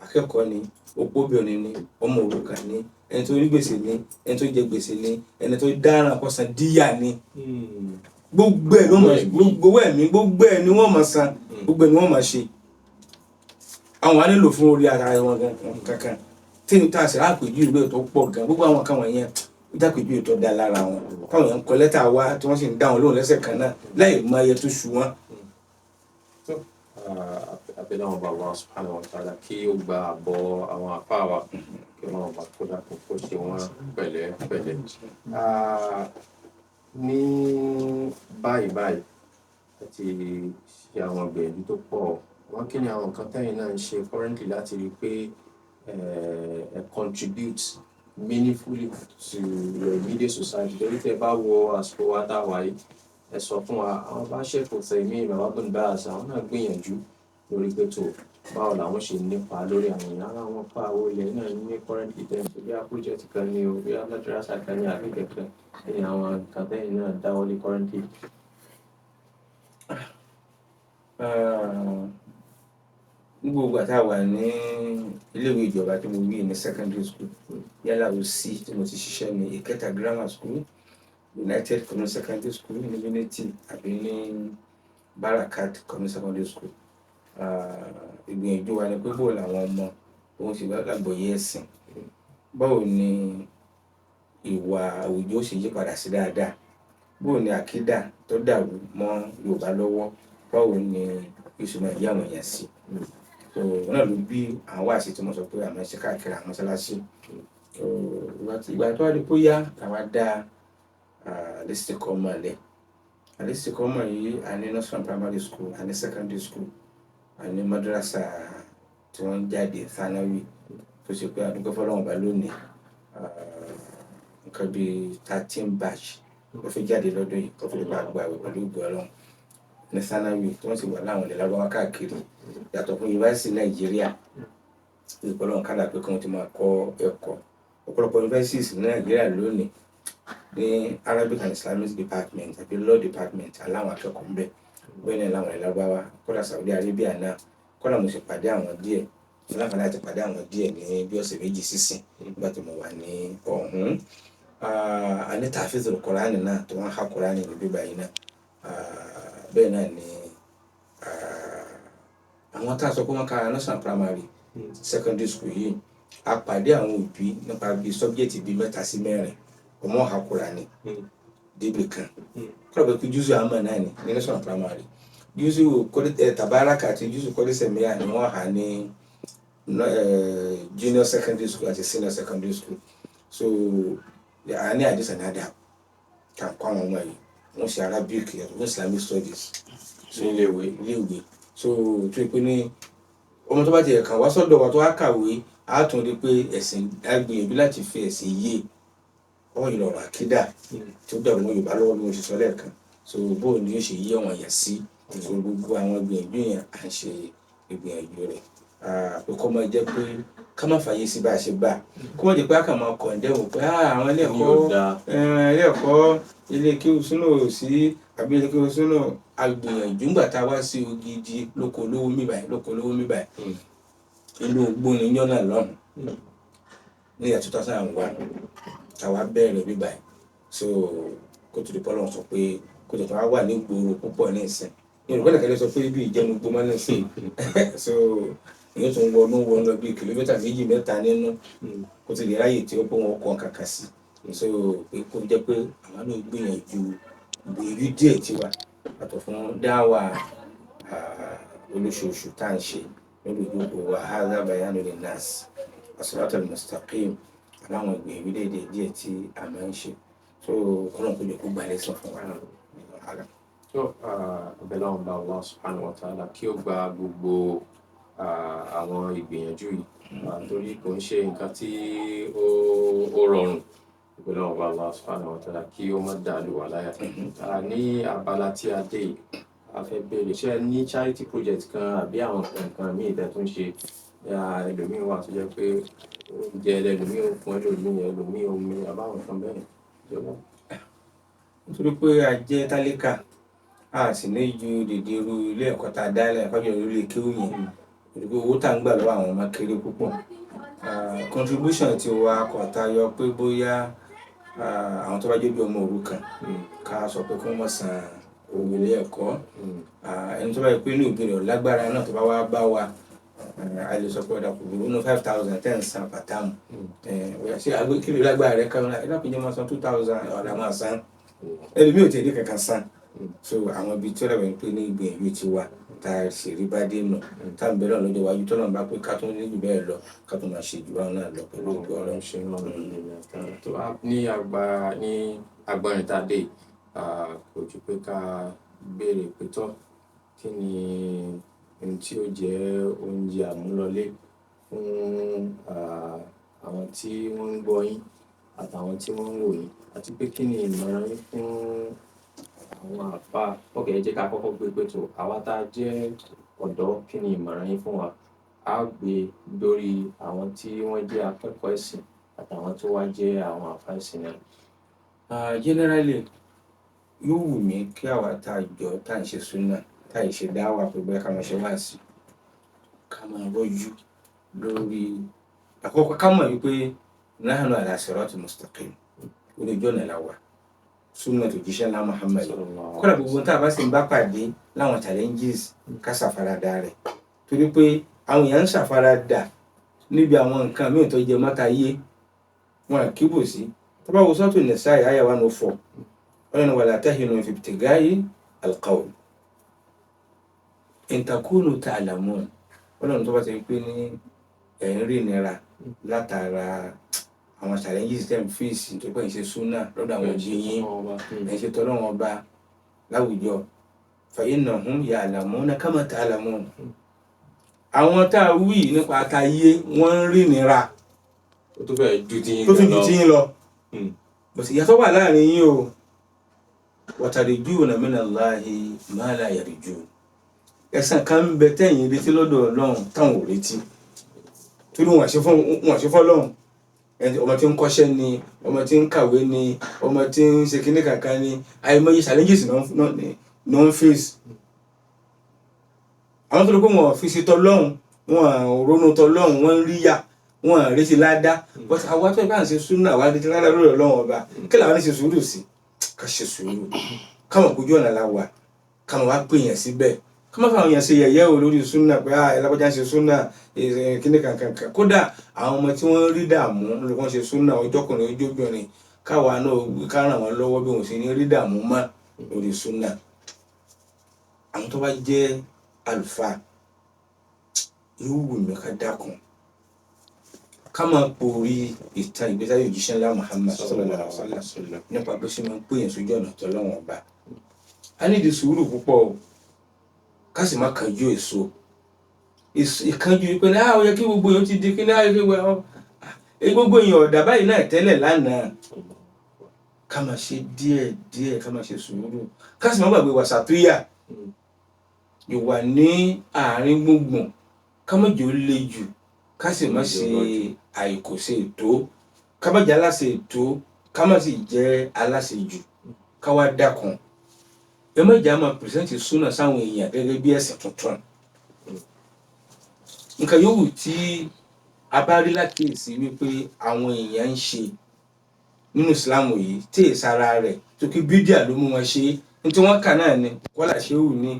Akẹ́kọ̀ọ́ ni, opóbìnrin ni, ọmọ òrukàn ni, ẹni tó rí gbèsè ni, ẹni tó jẹ gbèsè ni, ẹni tó dáràn kó san díyà ni. Gbogbo ẹ̀ ló mọ̀, gbogbo ẹ̀mí, gbogbo ẹ̀ ni wọ́n mọ̀ san, gbogbo ẹ̀ ni wọ́n mọ̀ ṣe. Àwọn wa nílò fún orí ara wọn kankan tí n ta sì rápèjú ìlú ẹ̀ tó pọ̀ gan. Gbogbo àwọn kan wọ̀nyẹn, ó jápèjú ètò dá lára wọn, táwọn èèyàn ń kọ lẹ́tà wá tí wọ́n sì ń dá wọn lóhùn lẹ́sẹ̀ kan náà láì mọ iye tó ṣù wọ́n. Abẹ́lẹ́ àwọn bàbá subhanahu wa ta'ala kí ó gba àbọ̀ àwọn àfáà wa, kí Ọlọ́run bá kó dákun kó ṣe wọ́n pẹ̀lẹ́ pẹ̀lẹ́. Ní báyìí báyìí, ẹ ti ṣe àwọn ìgbìyànjú tó pọ̀ wọ́n. Kí ni àwọn nǹkan tẹ́yìn náà ń ṣe currently láti rí i pé ẹ contribute meaningfully to your immediate society? Torí tẹ́ bá wo àsìkò wa tá a wà yìí, ẹ sọ fún wa, àwọn bá Sheikh Uthaymeen, bàbá Bin Baz, àwọn náà gbìyànjú lórí pé tó báwo làwọn ṣe nípa lórí àwọn èèyàn ara wọn pa àwọn ilẹ̀ náà ní currently tẹ́ bí a project kan ní o, bí a madrasa kan ní, àbí kẹ̀kẹ́ ní àwọn nǹkan tẹ́yìn náà dáwọ́lé currently? Ní gbogbo àti àwà ní iléèwé ìjọba tí mo wí ní secondary school, yálà ó sí tí mo ti ṣiṣẹ́ ní Ìkẹta Grammar School, United Community Secondary School ní Unity, àbí ní Barakat Community Secondary School, ìgbìyànjú wa ni pé bó làwọn ọmọ òun sì lágbọ̀ọ́yé ẹ̀sìn, báwo ni ìwà àwùjọ ó ṣe yí padà sí dáadáa, báwo ni àkídà tó dàrú mọ́ Yorùbá lọ́wọ́, báwo ni yóò ṣe máa yí àwọn èèyàn sí. So náà ló bí àwọn wáàsí tí mo sọ pé àwọn ṣe káàkiri àwọn mọ́ṣáláṣí. So ìgbà tó wá di pé ó yá, àwa dá Al-Istiqama lẹ̀. Al-Istiqama yìí, a ní nursery primary school, a ní secondary school, a ní madrasa tí wọ́n ń jáde thanawi, tó ṣe pé a dúpẹ́ fọ́lọ́run Ọba lónìí, nǹkan bíi 13 batch ló fi jáde lọ́dún yìí kó tó lè bá gba àwẹ̀ pẹ̀lú ògo Ọlọ́run ní thanawi, tí wọ́n sì wà láwọn ilẹ̀ Lárúbáwá káàkiri, yàtọ̀ fún yunifásitì Nàìjíríà tó ti pọ́lọ́run kádà pé kí wọ́n ti máa kọ́ ẹ̀kọ́. Ọ̀pọ̀lọpọ̀ universities ní Nàìjíríà lónìí, ní Arabic and Islamic department àbí law department, aláwọn akẹ́kọ̀ọ́ ń bẹ bẹ́ẹ̀ ní láwọn ilẹ̀ Lárúbáwá, kódà Saudi Arabia náà. Kódà mo sì pàdé àwọn díẹ̀, mo láǹfààní láti pàdé àwọn díẹ̀ ní bí ọ̀sẹ̀ 2 sísìn nígbà tí mo wà ní ọ̀hún. A ní Tahfizul Qur'ani náà tó wọ́n há Qur'ani ní bíbá yìí náà. Bẹ́ẹ̀ náà ni àwọn tá a sọ pé wọ́n ka nursery primary, secondary school yìí, a pàdé àwọn òbí nípa bíi subject bíi mẹ́ta sí mẹ́rin. Ọmọ ha Qur'ani débì kan, kódà bẹ́ẹ̀ pé júùsù àmọ́ náà ni ní nursery primary, júùsù Tabaraka àti júùsù kọ́lẹ́sẹ̀míyà ni wọ́n hà ní junior secondary school àti senior secondary school. So a ní àdìsàn ní adab kà ń kọ́ àwọn ọmọ yìí, wọ́n ṣe Arabic yàtọ̀ fún Islamic studies. Ní iléèwé. Iléèwé. So tó yẹ pé ní ọmọ tó bá ti kàn wá sọ́dọ̀ wa tó wá kàwé, á tún rí pé ẹ̀sìn, á gbìyànjú láti fi ẹ̀sìn yé ọ̀hún ìlọ̀rọ̀ àkídà tó dàrú mọ́ Yorùbá lọ́wọ́ bí mo ṣe sọ lẹ́ẹ̀kan. So bóun ni yóò ṣe yí àwọn èèyàn sí. So gbogbo àwọn ìgbìyànjú yẹn, à ń ṣe ìgbìyànjú rẹ̀ pé kọ́ máa jẹ́ pé ká má fàyè sí bá a ṣe bá a, kó má jẹ́ pé a kàn máa condemn pé àwọn ilé ẹ̀kọ́, ilé ẹ̀kọ́, ilé kéwú súnà ò sí, àbí ilé kéwú súnà. Àgbìyànjú ńgbà tá a wá sí Ògidì lóko olówó mi báyìí, lóko olówó mi báyìí, inú igbó ni yọ́nà lọ́hùn ní ìyá 2001 táwa bẹ̀rẹ̀ bí báyìí. So kó tó di pọ́lọ́n sọ pé kó tó tó wá wà ní gbòòrò púpọ̀ ní ìsìn, Yorùbá nìkan lè sọ pé ibi ìjẹnu gbó mọ́ ní ìsìn. So èyí tó ń wọnú lọ bí kìlómítà 2 mẹ́ta nínú kó tó lè ráyè tí ó pé wọn kọ́ kankan sí. So pé kó jẹ́ pé àwọn náà gbìyànjú ìgbìyànjú díẹ̀ tiwa yàtọ̀ fún dáwà olóṣooṣù tá à ń ṣe lórí ìjókòó wa, hadha bayanu linnas as-siratal mustaqim, àbáwọn ìgbìyànjú díẹ̀ díẹ̀ tí a máa ń ṣe. So Ọlọ́run kò jẹ́ kó gbalẹ̀ sọ fún wa. So abẹ́lẹ́ ọ̀hún bá Allah subhanahu wa ta'ala kí ó gba gbogbo àwọn ìgbìyànjú yìí, torí kò ń ṣe nǹkan tí ó rọrùn. Abẹ́lẹ́ ọ̀hún bá Allah subhanahu wa ta'ala kí ó má dàlú wà láyà. Ní abala tí a dé yìí, a fẹ́ béèrè, ṣé ẹ ní charity project kan àbí àwọn nǹkan míì tẹ́ tún ṣe? Ẹlòmíì wà tó jẹ́ pé oúnjẹ ẹlòmíì ò fún ẹlòmíì, ẹlòmíì omi, àbáwọn nǹkan bẹ́ẹ̀ jọba. Nítorí pé a jẹ́ tálíkà, a sì ní ju dèdè irú ilé ẹ̀kọ́ tá a dá lẹ̀ ẹ̀kọ́ jẹ́ ilé kéwú yẹn, nítorí pé owó tá à ń gbà lọ́wọ́ àwọn ọmọ kéré púpọ̀. Contribution ti wa kò tayọ pé bóyá àwọn tó bá jẹ́ bí ọmọ òrukàn, ká sọ pé kí wọ́n má san owó ilé ẹ̀kọ́. Ẹni tó bá yẹ pé ní òbí rẹ̀ ò lágbára náà, tó bá wá bá wa, a lè sọ pé ọ̀dà kò burú, nínú 5,000 ten san per term. Ṣé kí ló lágbára rẹ̀ kan? Ẹ dákun, jẹ́ máa san 2,000, ọ̀dà máa san. Ẹlòmíì ò tẹ̀lé kankan san. So àwọn ibi tí ó dàbẹ̀ pé ní ìgbìyànjú ti wà tá a sì rí bá dé nù, tá à ń bẹ̀rẹ̀ lọ́jọ́ iwájú, tó náà bá pé ká tó ní jù bẹ́ẹ̀ lọ, ká tó máa ṣe jù báwọn náà lọ pẹ̀lú ògo Ọlọ́run. Ṣe ń lọ tó bá ní àgbà ní agbọ́nrin tá a dé, kò ju pé ká béèrè pé tọ́, kí ni ohun tí ó jẹ́ oúnjẹ àmúlọlé fún àwọn tí wọ́n ń gbọ́ yín àtàwọn tí wọ́n ń wò yín, àti pé kí ni ìmọ̀ràn yín fún àwọn àfáà? Ok, ẹ jẹ́ ká kọ́kọ́ gbé pé tó àwa tá a jẹ́ ọ̀dọ́, kí ni ìmọ̀ràn yín fún wa? Á gbé lórí àwọn tí wọ́n jẹ́ akẹ́kọ̀ọ́ ẹ̀sìn àtàwọn tó wá jẹ́ àwọn àfáà ẹ̀sìn náà. Generally, yóò wù mí kí àwa tá a jọ tá à ń ṣe súnà, tá à ń ṣe dáwà, pé bóyá ká máa ṣe wáàsí, ká máa rọ́jú lórí àkọ́kọ́, ká mọ̀ wípé nahnu ala sirati mustaqim, orí ojú ọ̀nà la wà, súnà tó jíṣẹ́ ńlá Muhammad. Kọ́lá gbogbo tá a bá sì ń bá pàdé láwọn challenges, ká ṣàfaradà rẹ̀, torí pé àwọn èèyàn ń ṣàfaradà níbi àwọn nǹkan míì tó jẹ mọ́ta yé wọn kíbò sí. Tó bá wo Suratu Nisa àyà 104, ọlọ́ni wala tahinu fi ibtigai alqawl in takunu ta'lamun. Ọlọ́run, tó bá ti rí pé ní ẹ̀ ń rí ìnira látara àwọn challenges tẹ̀ ń face tó pé ń ṣe súnà lọ́dọ̀ àwọn òbí yín, ẹ̀ ń ṣe tọ́lọ́wọ́n ọba láwùjọ, fa innahum ya'lamuna kama ta'lamun. Àwọn tá a wí nípa àtàyé, wọ́n ń rí ìnira ó tó fẹ́ẹ̀ ju ti yín tó tún ju lọ. tí yín lọ. Bọ̀sì ìyàtọ̀ wà láàrin yín o. Wa tarjuna minallahi ma la yarjun. Ẹ̀san kan ń bẹ tẹ̀yìn retí lọ́dọ̀ Ọlọ́run táwọn ò retí, torí wọn ṣe fún wọn ṣe fọ́lọ́run. Ẹni ọmọ tí ń kọ́ṣẹ́ ni, ọmọ tí ń kàwé ni, ọmọ tí ń ṣe kíní kankan ni, àìmọye challenges náà ń face. Àwọn tó lè pé wọn fi ṣe tọlọ́run, wọn ronú tọlọ́run, wọn ń rí yà, wọn à retí ládá. But àwa tó bá ń ṣe súnà, àwa retí ládá lórí Ọlọ́run ọba. Kí làwọn ní ṣe sùúrù sí? Ká ṣe sùúrù, káwọn kojú ọ̀nà la wà, káwọn wá pè yàn síbẹ̀, ká má fàwọn yàn ṣe yẹ̀yẹ́ o lórí súnà pé ah, ẹlẹ́kọ̀ọ́jà ń ṣe súnà kíní kankan. Kódà àwọn ọmọ tí wọ́n rí dààmú lórí wọ́n ṣe súnà, ọjọ́kùnrin ọjọ́bìnrin, káwa náà ká ràn wọ́n lọ́wọ́ bí wọ́n ṣe ní rí dààmú mọ́ lórí súnà. Àwọn tó bá jẹ́ àlùfáà, yóò wù mí ká dákun, ká máa pòrí ìtàn ìgbésí ayé òjíṣẹ́ ńlá Muhammad sallallahu alaihi wasallam nípa bó ṣe máa ń pèyàn sójú ọ̀nà tọ́lọ́wọ̀n ọba. A nídìí sùúrù púpọ̀ o, ká sì má kánjú èso. Ìkánjú wípé ní àwọn yẹ kí gbogbo èèyàn ti di kí ní àyè kí gbogbo èèyàn ọ̀dà báyìí náà tẹ́lẹ̀ lánàá. Ká máa ṣe díẹ̀ díẹ̀, ká máa ṣe sùúrù, ká sì má gbàgbé wàsàtúyà, ìwà ní àárín gbùngbùn, ká má jẹ́ ó le jù, ká sì má ṣe àìkòṣe ètò, ká má jẹ́ aláṣẹ ètò, ká má sì jẹ́ aláṣẹ jù. Ká wá dákun, ẹ má jẹ́ àmọ́ present súnà sáwọn èèyàn gẹ́gẹ́ bí ẹ̀sìn tuntun. Nǹkan yòówù tí a bá rí lákìyèsí wípé àwọn èèyàn ń ṣe nínú ìsìlámù yìí tí èsàrà rẹ̀ tó kí bídíà ló mú wọn ṣe é, ní tí wọ́n kà náà ni kọ́là ṣéwù ni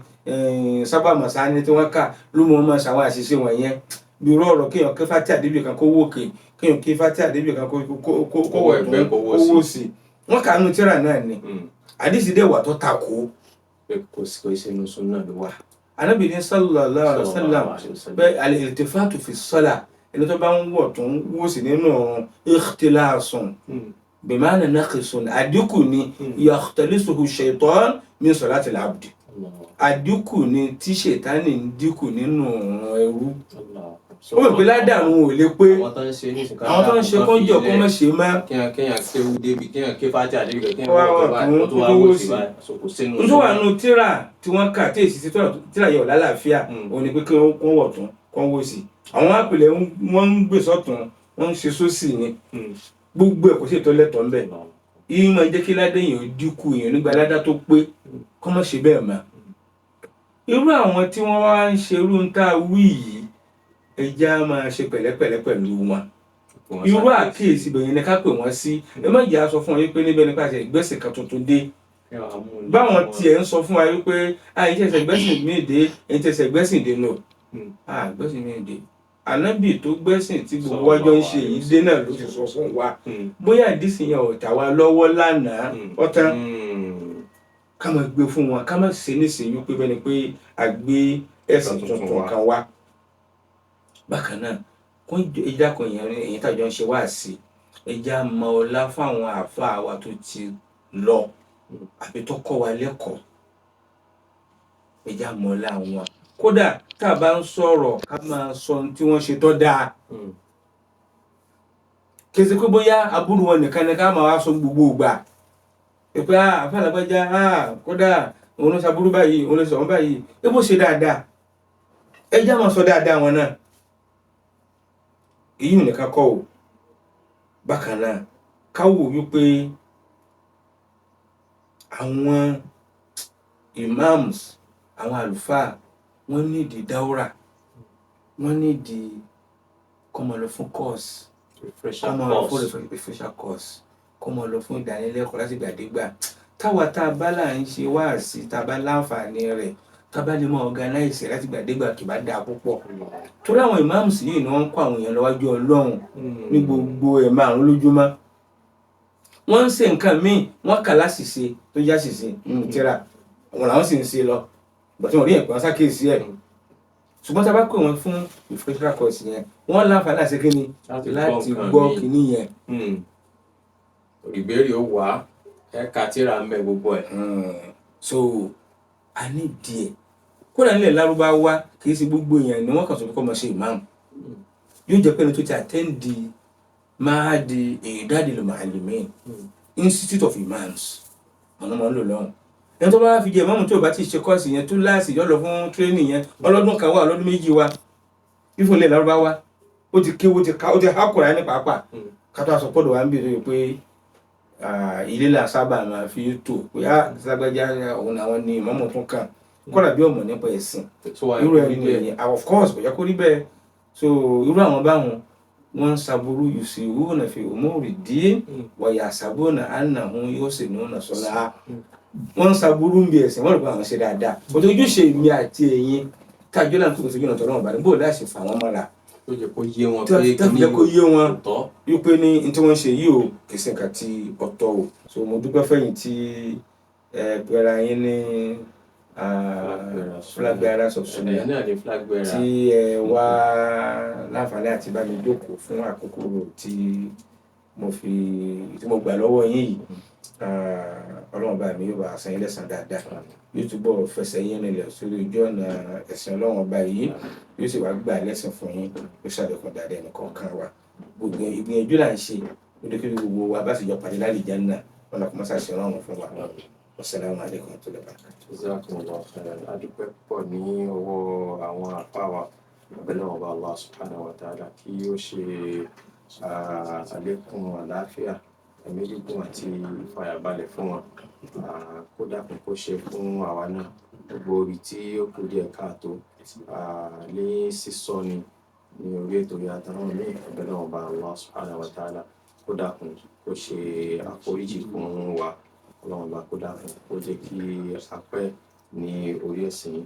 sábà màsá ní tí wọ́n kà ló mú wọn máa ṣàwọn àṣìṣe wọ̀nyẹn, bí irú ọ̀rọ̀ kéèyàn ké fátí àdébì kan kó wòkè, kéèyàn ké fátí àdébì kan kó wọ ẹ̀gbẹ́, kó wò sí, wọ́n kà nínú tíra náà ni. Àdìsí dẹ̀ wà tó takò. Pé kò sí, kò sí inú súnà ló wà. Ànábì ní sallallahu alaihi wasallam bẹ́ẹ̀ al-iltifatu fi s-salah, ẹni tó bá ń wọ̀ tó ń wò sí nínú ọ̀run, ikhtilasun bima'na naqisun, àdínkù ni, yakhtalisuhu shaytan min salati al-abdi, àdínkù ni tí ṣètánì ń dínkù nínú ọ̀run ẹrú. Ó mọ̀ pé ládàrún ò lè pé. Àwọn tó ń ṣe ní ìsìnká Àwọn tó ń ṣe kọ́njọ kó má ṣe má. Kéèyàn kéwú débi, kéèyàn ké fájà débi, kéèyàn Wá wọ́n wà tó báyìí, kó tó wá tó wò wò sí sí. báyìí. So, kò sínú N tó wà nínú tíra tí wọ́n kà tí èsì sí tíra yẹ ò lálàáfíà, òun ni pé kí wọ́n wọ̀ tún, kí wọ́n wò sí. Àwọn àpilẹ̀ wọ́n ń gbé sọ́tún, wọ́n ń ṣe sósì ni. Gbogbo ẹ̀ kò sí ìtọ́lẹ̀tọ̀ ńbẹ̀. Yìí máa jẹ́ kí ládé èèyàn dínkù, èèyàn nígbà ládá tó pé, kọ́ mọ̀ ṣe bẹ́ẹ̀ mọ́. Irú àwọn tí wọ́n wá ń ṣe irú ń tá a wí yìí, ẹ jẹ́ á máa ṣe pẹ̀lẹ́pẹ̀lẹ́ pẹ̀lú wọn. Irú àkíyèsí bẹ̀yẹn ni ká pè wọ́n sí. Ẹ má jẹ́ á sọ fún wọn pé níbẹ̀ nípa àṣẹ ìgbésẹ̀ kan tuntun dé. Báwọn tiẹ̀ ń sọ fún wa wípé àyìn tẹ̀sẹ̀ gbẹ́sìn mí dé, ẹ̀yìn tẹ̀sẹ̀ gbẹ́sìn dé nù, gbẹ́sìn mí dé. Ànábì tó gbẹ́sìn tí gbogbo wájọ ń ṣe yìí dé náà ló ti sọ fún wa. Bóyá ìdísìn yẹn ò tà wá lọ́wọ́ lánàá ọ̀tán, ká máa gbé fún wọn, ká máa ṣe nísìnyí wípé bẹ́ẹ̀ ni pé a gbé ẹ̀sìn tuntun kan wá. Bákan náà, kó ẹja kan èyàn tàjọ ń ṣe wá sí, ẹja mọ ọlá fáwọn àáfàá wa tó ti lọ àbí tó kọ́ wa lẹ́kọ̀ọ́, ẹja mọ ọlá wọn. Kódà tá a bá ń sọ̀rọ̀, ká máa sọ ohun tí wọ́n ṣe tó dáa. Kì í ṣe pé bóyá aburú wọn nìkan ni ká máa wá sọ gbogbo ìgbà pé àáfàá làgbájá, kódà òun ló ṣaburú báyìí, òun ló sọ̀rọ̀ báyìí, ẹ bó ṣe dáadáa, ẹja máa sọ dáadáa wọn náà. Èyí nìkan kọ́ o. Bákan náà, ká wò wípé àwọn imams, àwọn àlùfáà, wọ́n nídìí dáwúrà, wọ́n nídìí kó máa lọ fún course, kó máa lọ fún refresher course, kó máa lọ fún ìdánilẹ́kọ̀ọ́ láti gbàdégbà. Táwa tá a bá là ń ṣe wáàsí, tá a bá láǹfààní rẹ̀, tá a bá lè máa organize láti gbàdégbà, kì bá dáa púpọ̀. Torí àwọn imams yìí ni wọ́n ń kó àwọn èèyàn lọ́wájú Ọlọ́run ní gbogbo ẹ̀ márùn lójúmọ́. Wọ́n ń ṣe nǹkan míì, wọ́n kà láṣìṣe tó já ṣìṣe nínú tíra àwọn làwọn sì ń ṣe lọ bọ̀tí wọ́n rí ẹ̀pẹ́ wọn ṣàkíyèsí ẹ̀. Ṣùgbọ́n tá a bá pè wọ́n fún refresher course yẹn, wọ́n láǹfààní àti kíni láti gbọ́ kíní yẹn. Ìbéèrè ó wà, ẹ̀ka tíra ń bẹ gbogbo ẹ̀. So a ní díẹ̀. Kódà nílẹ̀ Lárúbáwá, kì í ṣe gbogbo èèyàn ni wọ́n kàn sọ pé kó máa ṣe ìmáàmù. Yóò jẹ́ pé ẹni tó ti attend Mahadi I'dadil Muallimin, Institute of Imams, àwọn ọmọ ń lò lọ́hùn. Ẹni tó bá fi jẹ ìmáàmù tí ò bá ti ṣe course yẹn tó láàsì, yọ lọ fún training yẹn, ọlọ́dún kan wà, ọlọ́dún 2 wà. Ìfún ilẹ̀ Lárúbáwá, ó ti kéwó, ti ká, ó ti há Kùránì pàápàá. Kátó aṣọ pọ̀dọ̀ wa ń bèrè pé ilé là sábà máa fi tò pé á lágbájá, òun làwọn ní ìmáàmù tún kàn, kọ́lá bí ọmọ nípa ẹ̀sìn irú ẹni nìyẹn. Of course, kò yẹ kó rí bẹ́ẹ̀. So irú àwọn báwọn, wọ́n ń saburú, yusiruna fi umuri dín wa yahsabuna annahum yuhsinuna sun'a. Wọ́n ń saburú ń bí ẹ̀sìn, wọ́n rò pé àwọn ṣe dáadáa. Òtún ojúṣe mi àti ẹ̀yin tájọ́ náà kò sí gbìyànjú tọ́lọ́wọ́n bá ní bó láṣẹ fà wọ́n mọ́ra tó jẹ́ kó yé wọn pé tó jẹ́ kó yé wọn wípé ní tí wọ́n ṣe yìí o, kì í ṣe nǹkan tí ọ̀tọ̀ o. So mo dúpẹ́ fẹ́yìn tí ẹ pẹ̀lú yín ní flag bearers of Sunnah tí ẹ wá láǹfààní àti bá mi jókòó fún àkókò tí mo fi tí mo gbà lọ́wọ́ yín yìí. Ọlọ́run bá mi yóò bá san yín lẹ́san dáadáa, yóò túbọ̀ fẹsẹ̀ yín rinlẹ̀ sórí ojú ọ̀nà ẹ̀sìn Ọlọ́run ọba yìí, yóò sì wá gbà lẹ́sìn fún yín, yóò ṣàlékún dáadáa ẹnì kọ̀ọ̀kan wa. Gbogbo ìgbìyànjú là ń ṣe ó dé kí gbogbo wa bá sì jọ pàdé lálìjánnà, ọ̀nà kò má ṣàṣẹ ọlọ́run fún wa. Wassalamu alaikum warahmatullahi wabarakatuh. Jazakumullahu khairan. A dúpẹ́ púpọ̀ ní ọwọ́ àwọn àfáà wa. Abẹ́lẹ́ ọba Allah subhanahu wa ta'ala kí ó ṣe àlékún àlàáfíà, ẹ̀mí gígùn àti ìfàyàbalẹ̀ fún wọn. Kó dákun kó ṣe fún àwa náà gbogbo ibi tí ó kù díẹ̀ káàtó ní sísọ ni ní orí ètò ìyá àtàwọn míì. Abẹ́lẹ́ ọba Allah subhanahu wa ta'ala kó dákun kó ṣe àforíjì fún wa. Ọlọ́run ọba kó dákun kó jẹ́ kí a pẹ́ ní orí ẹ̀sìn.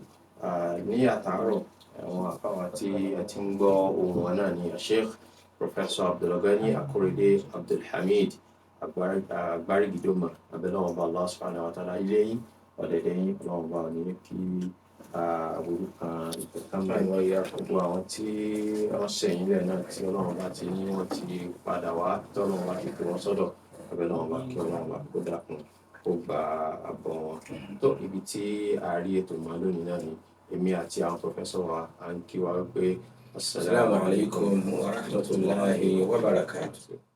Ní àtàárọ̀, àwọn àfáà wa tí ẹ ti ń gbọ́ ohùn wọn náà ní Sheikh Professor Abdulgani Akorede Abdulhamid Agbárigidoma. Abẹ́lẹ́ ọba Allah subhanahu wa ta'ala, ilé yín, ọ̀dẹ̀dẹ̀ yín, Ọlọ́run ọba ò ní kí àbúrú kan ìkẹ̀kẹ́ báyìí. Gbogbo àwọn tí wọ́n ṣẹ̀yìn lẹ̀ náà tí Ọlọ́run bá ti ní wọ́n ti padà wá, tọ́lọ́run bá ti fi wọ́n sọ́dọ̀, abẹ́lẹ́ ọba kí Ọlọ́run bá kó dákun kó gba àbọ̀ wọn. Tó ibi tí a rí ètò mọ́ lónìí náà ni èmi àti àwọn professor wa à ń kí wa wípé Assalamu alaikum warahmatullahi wabarakatuh.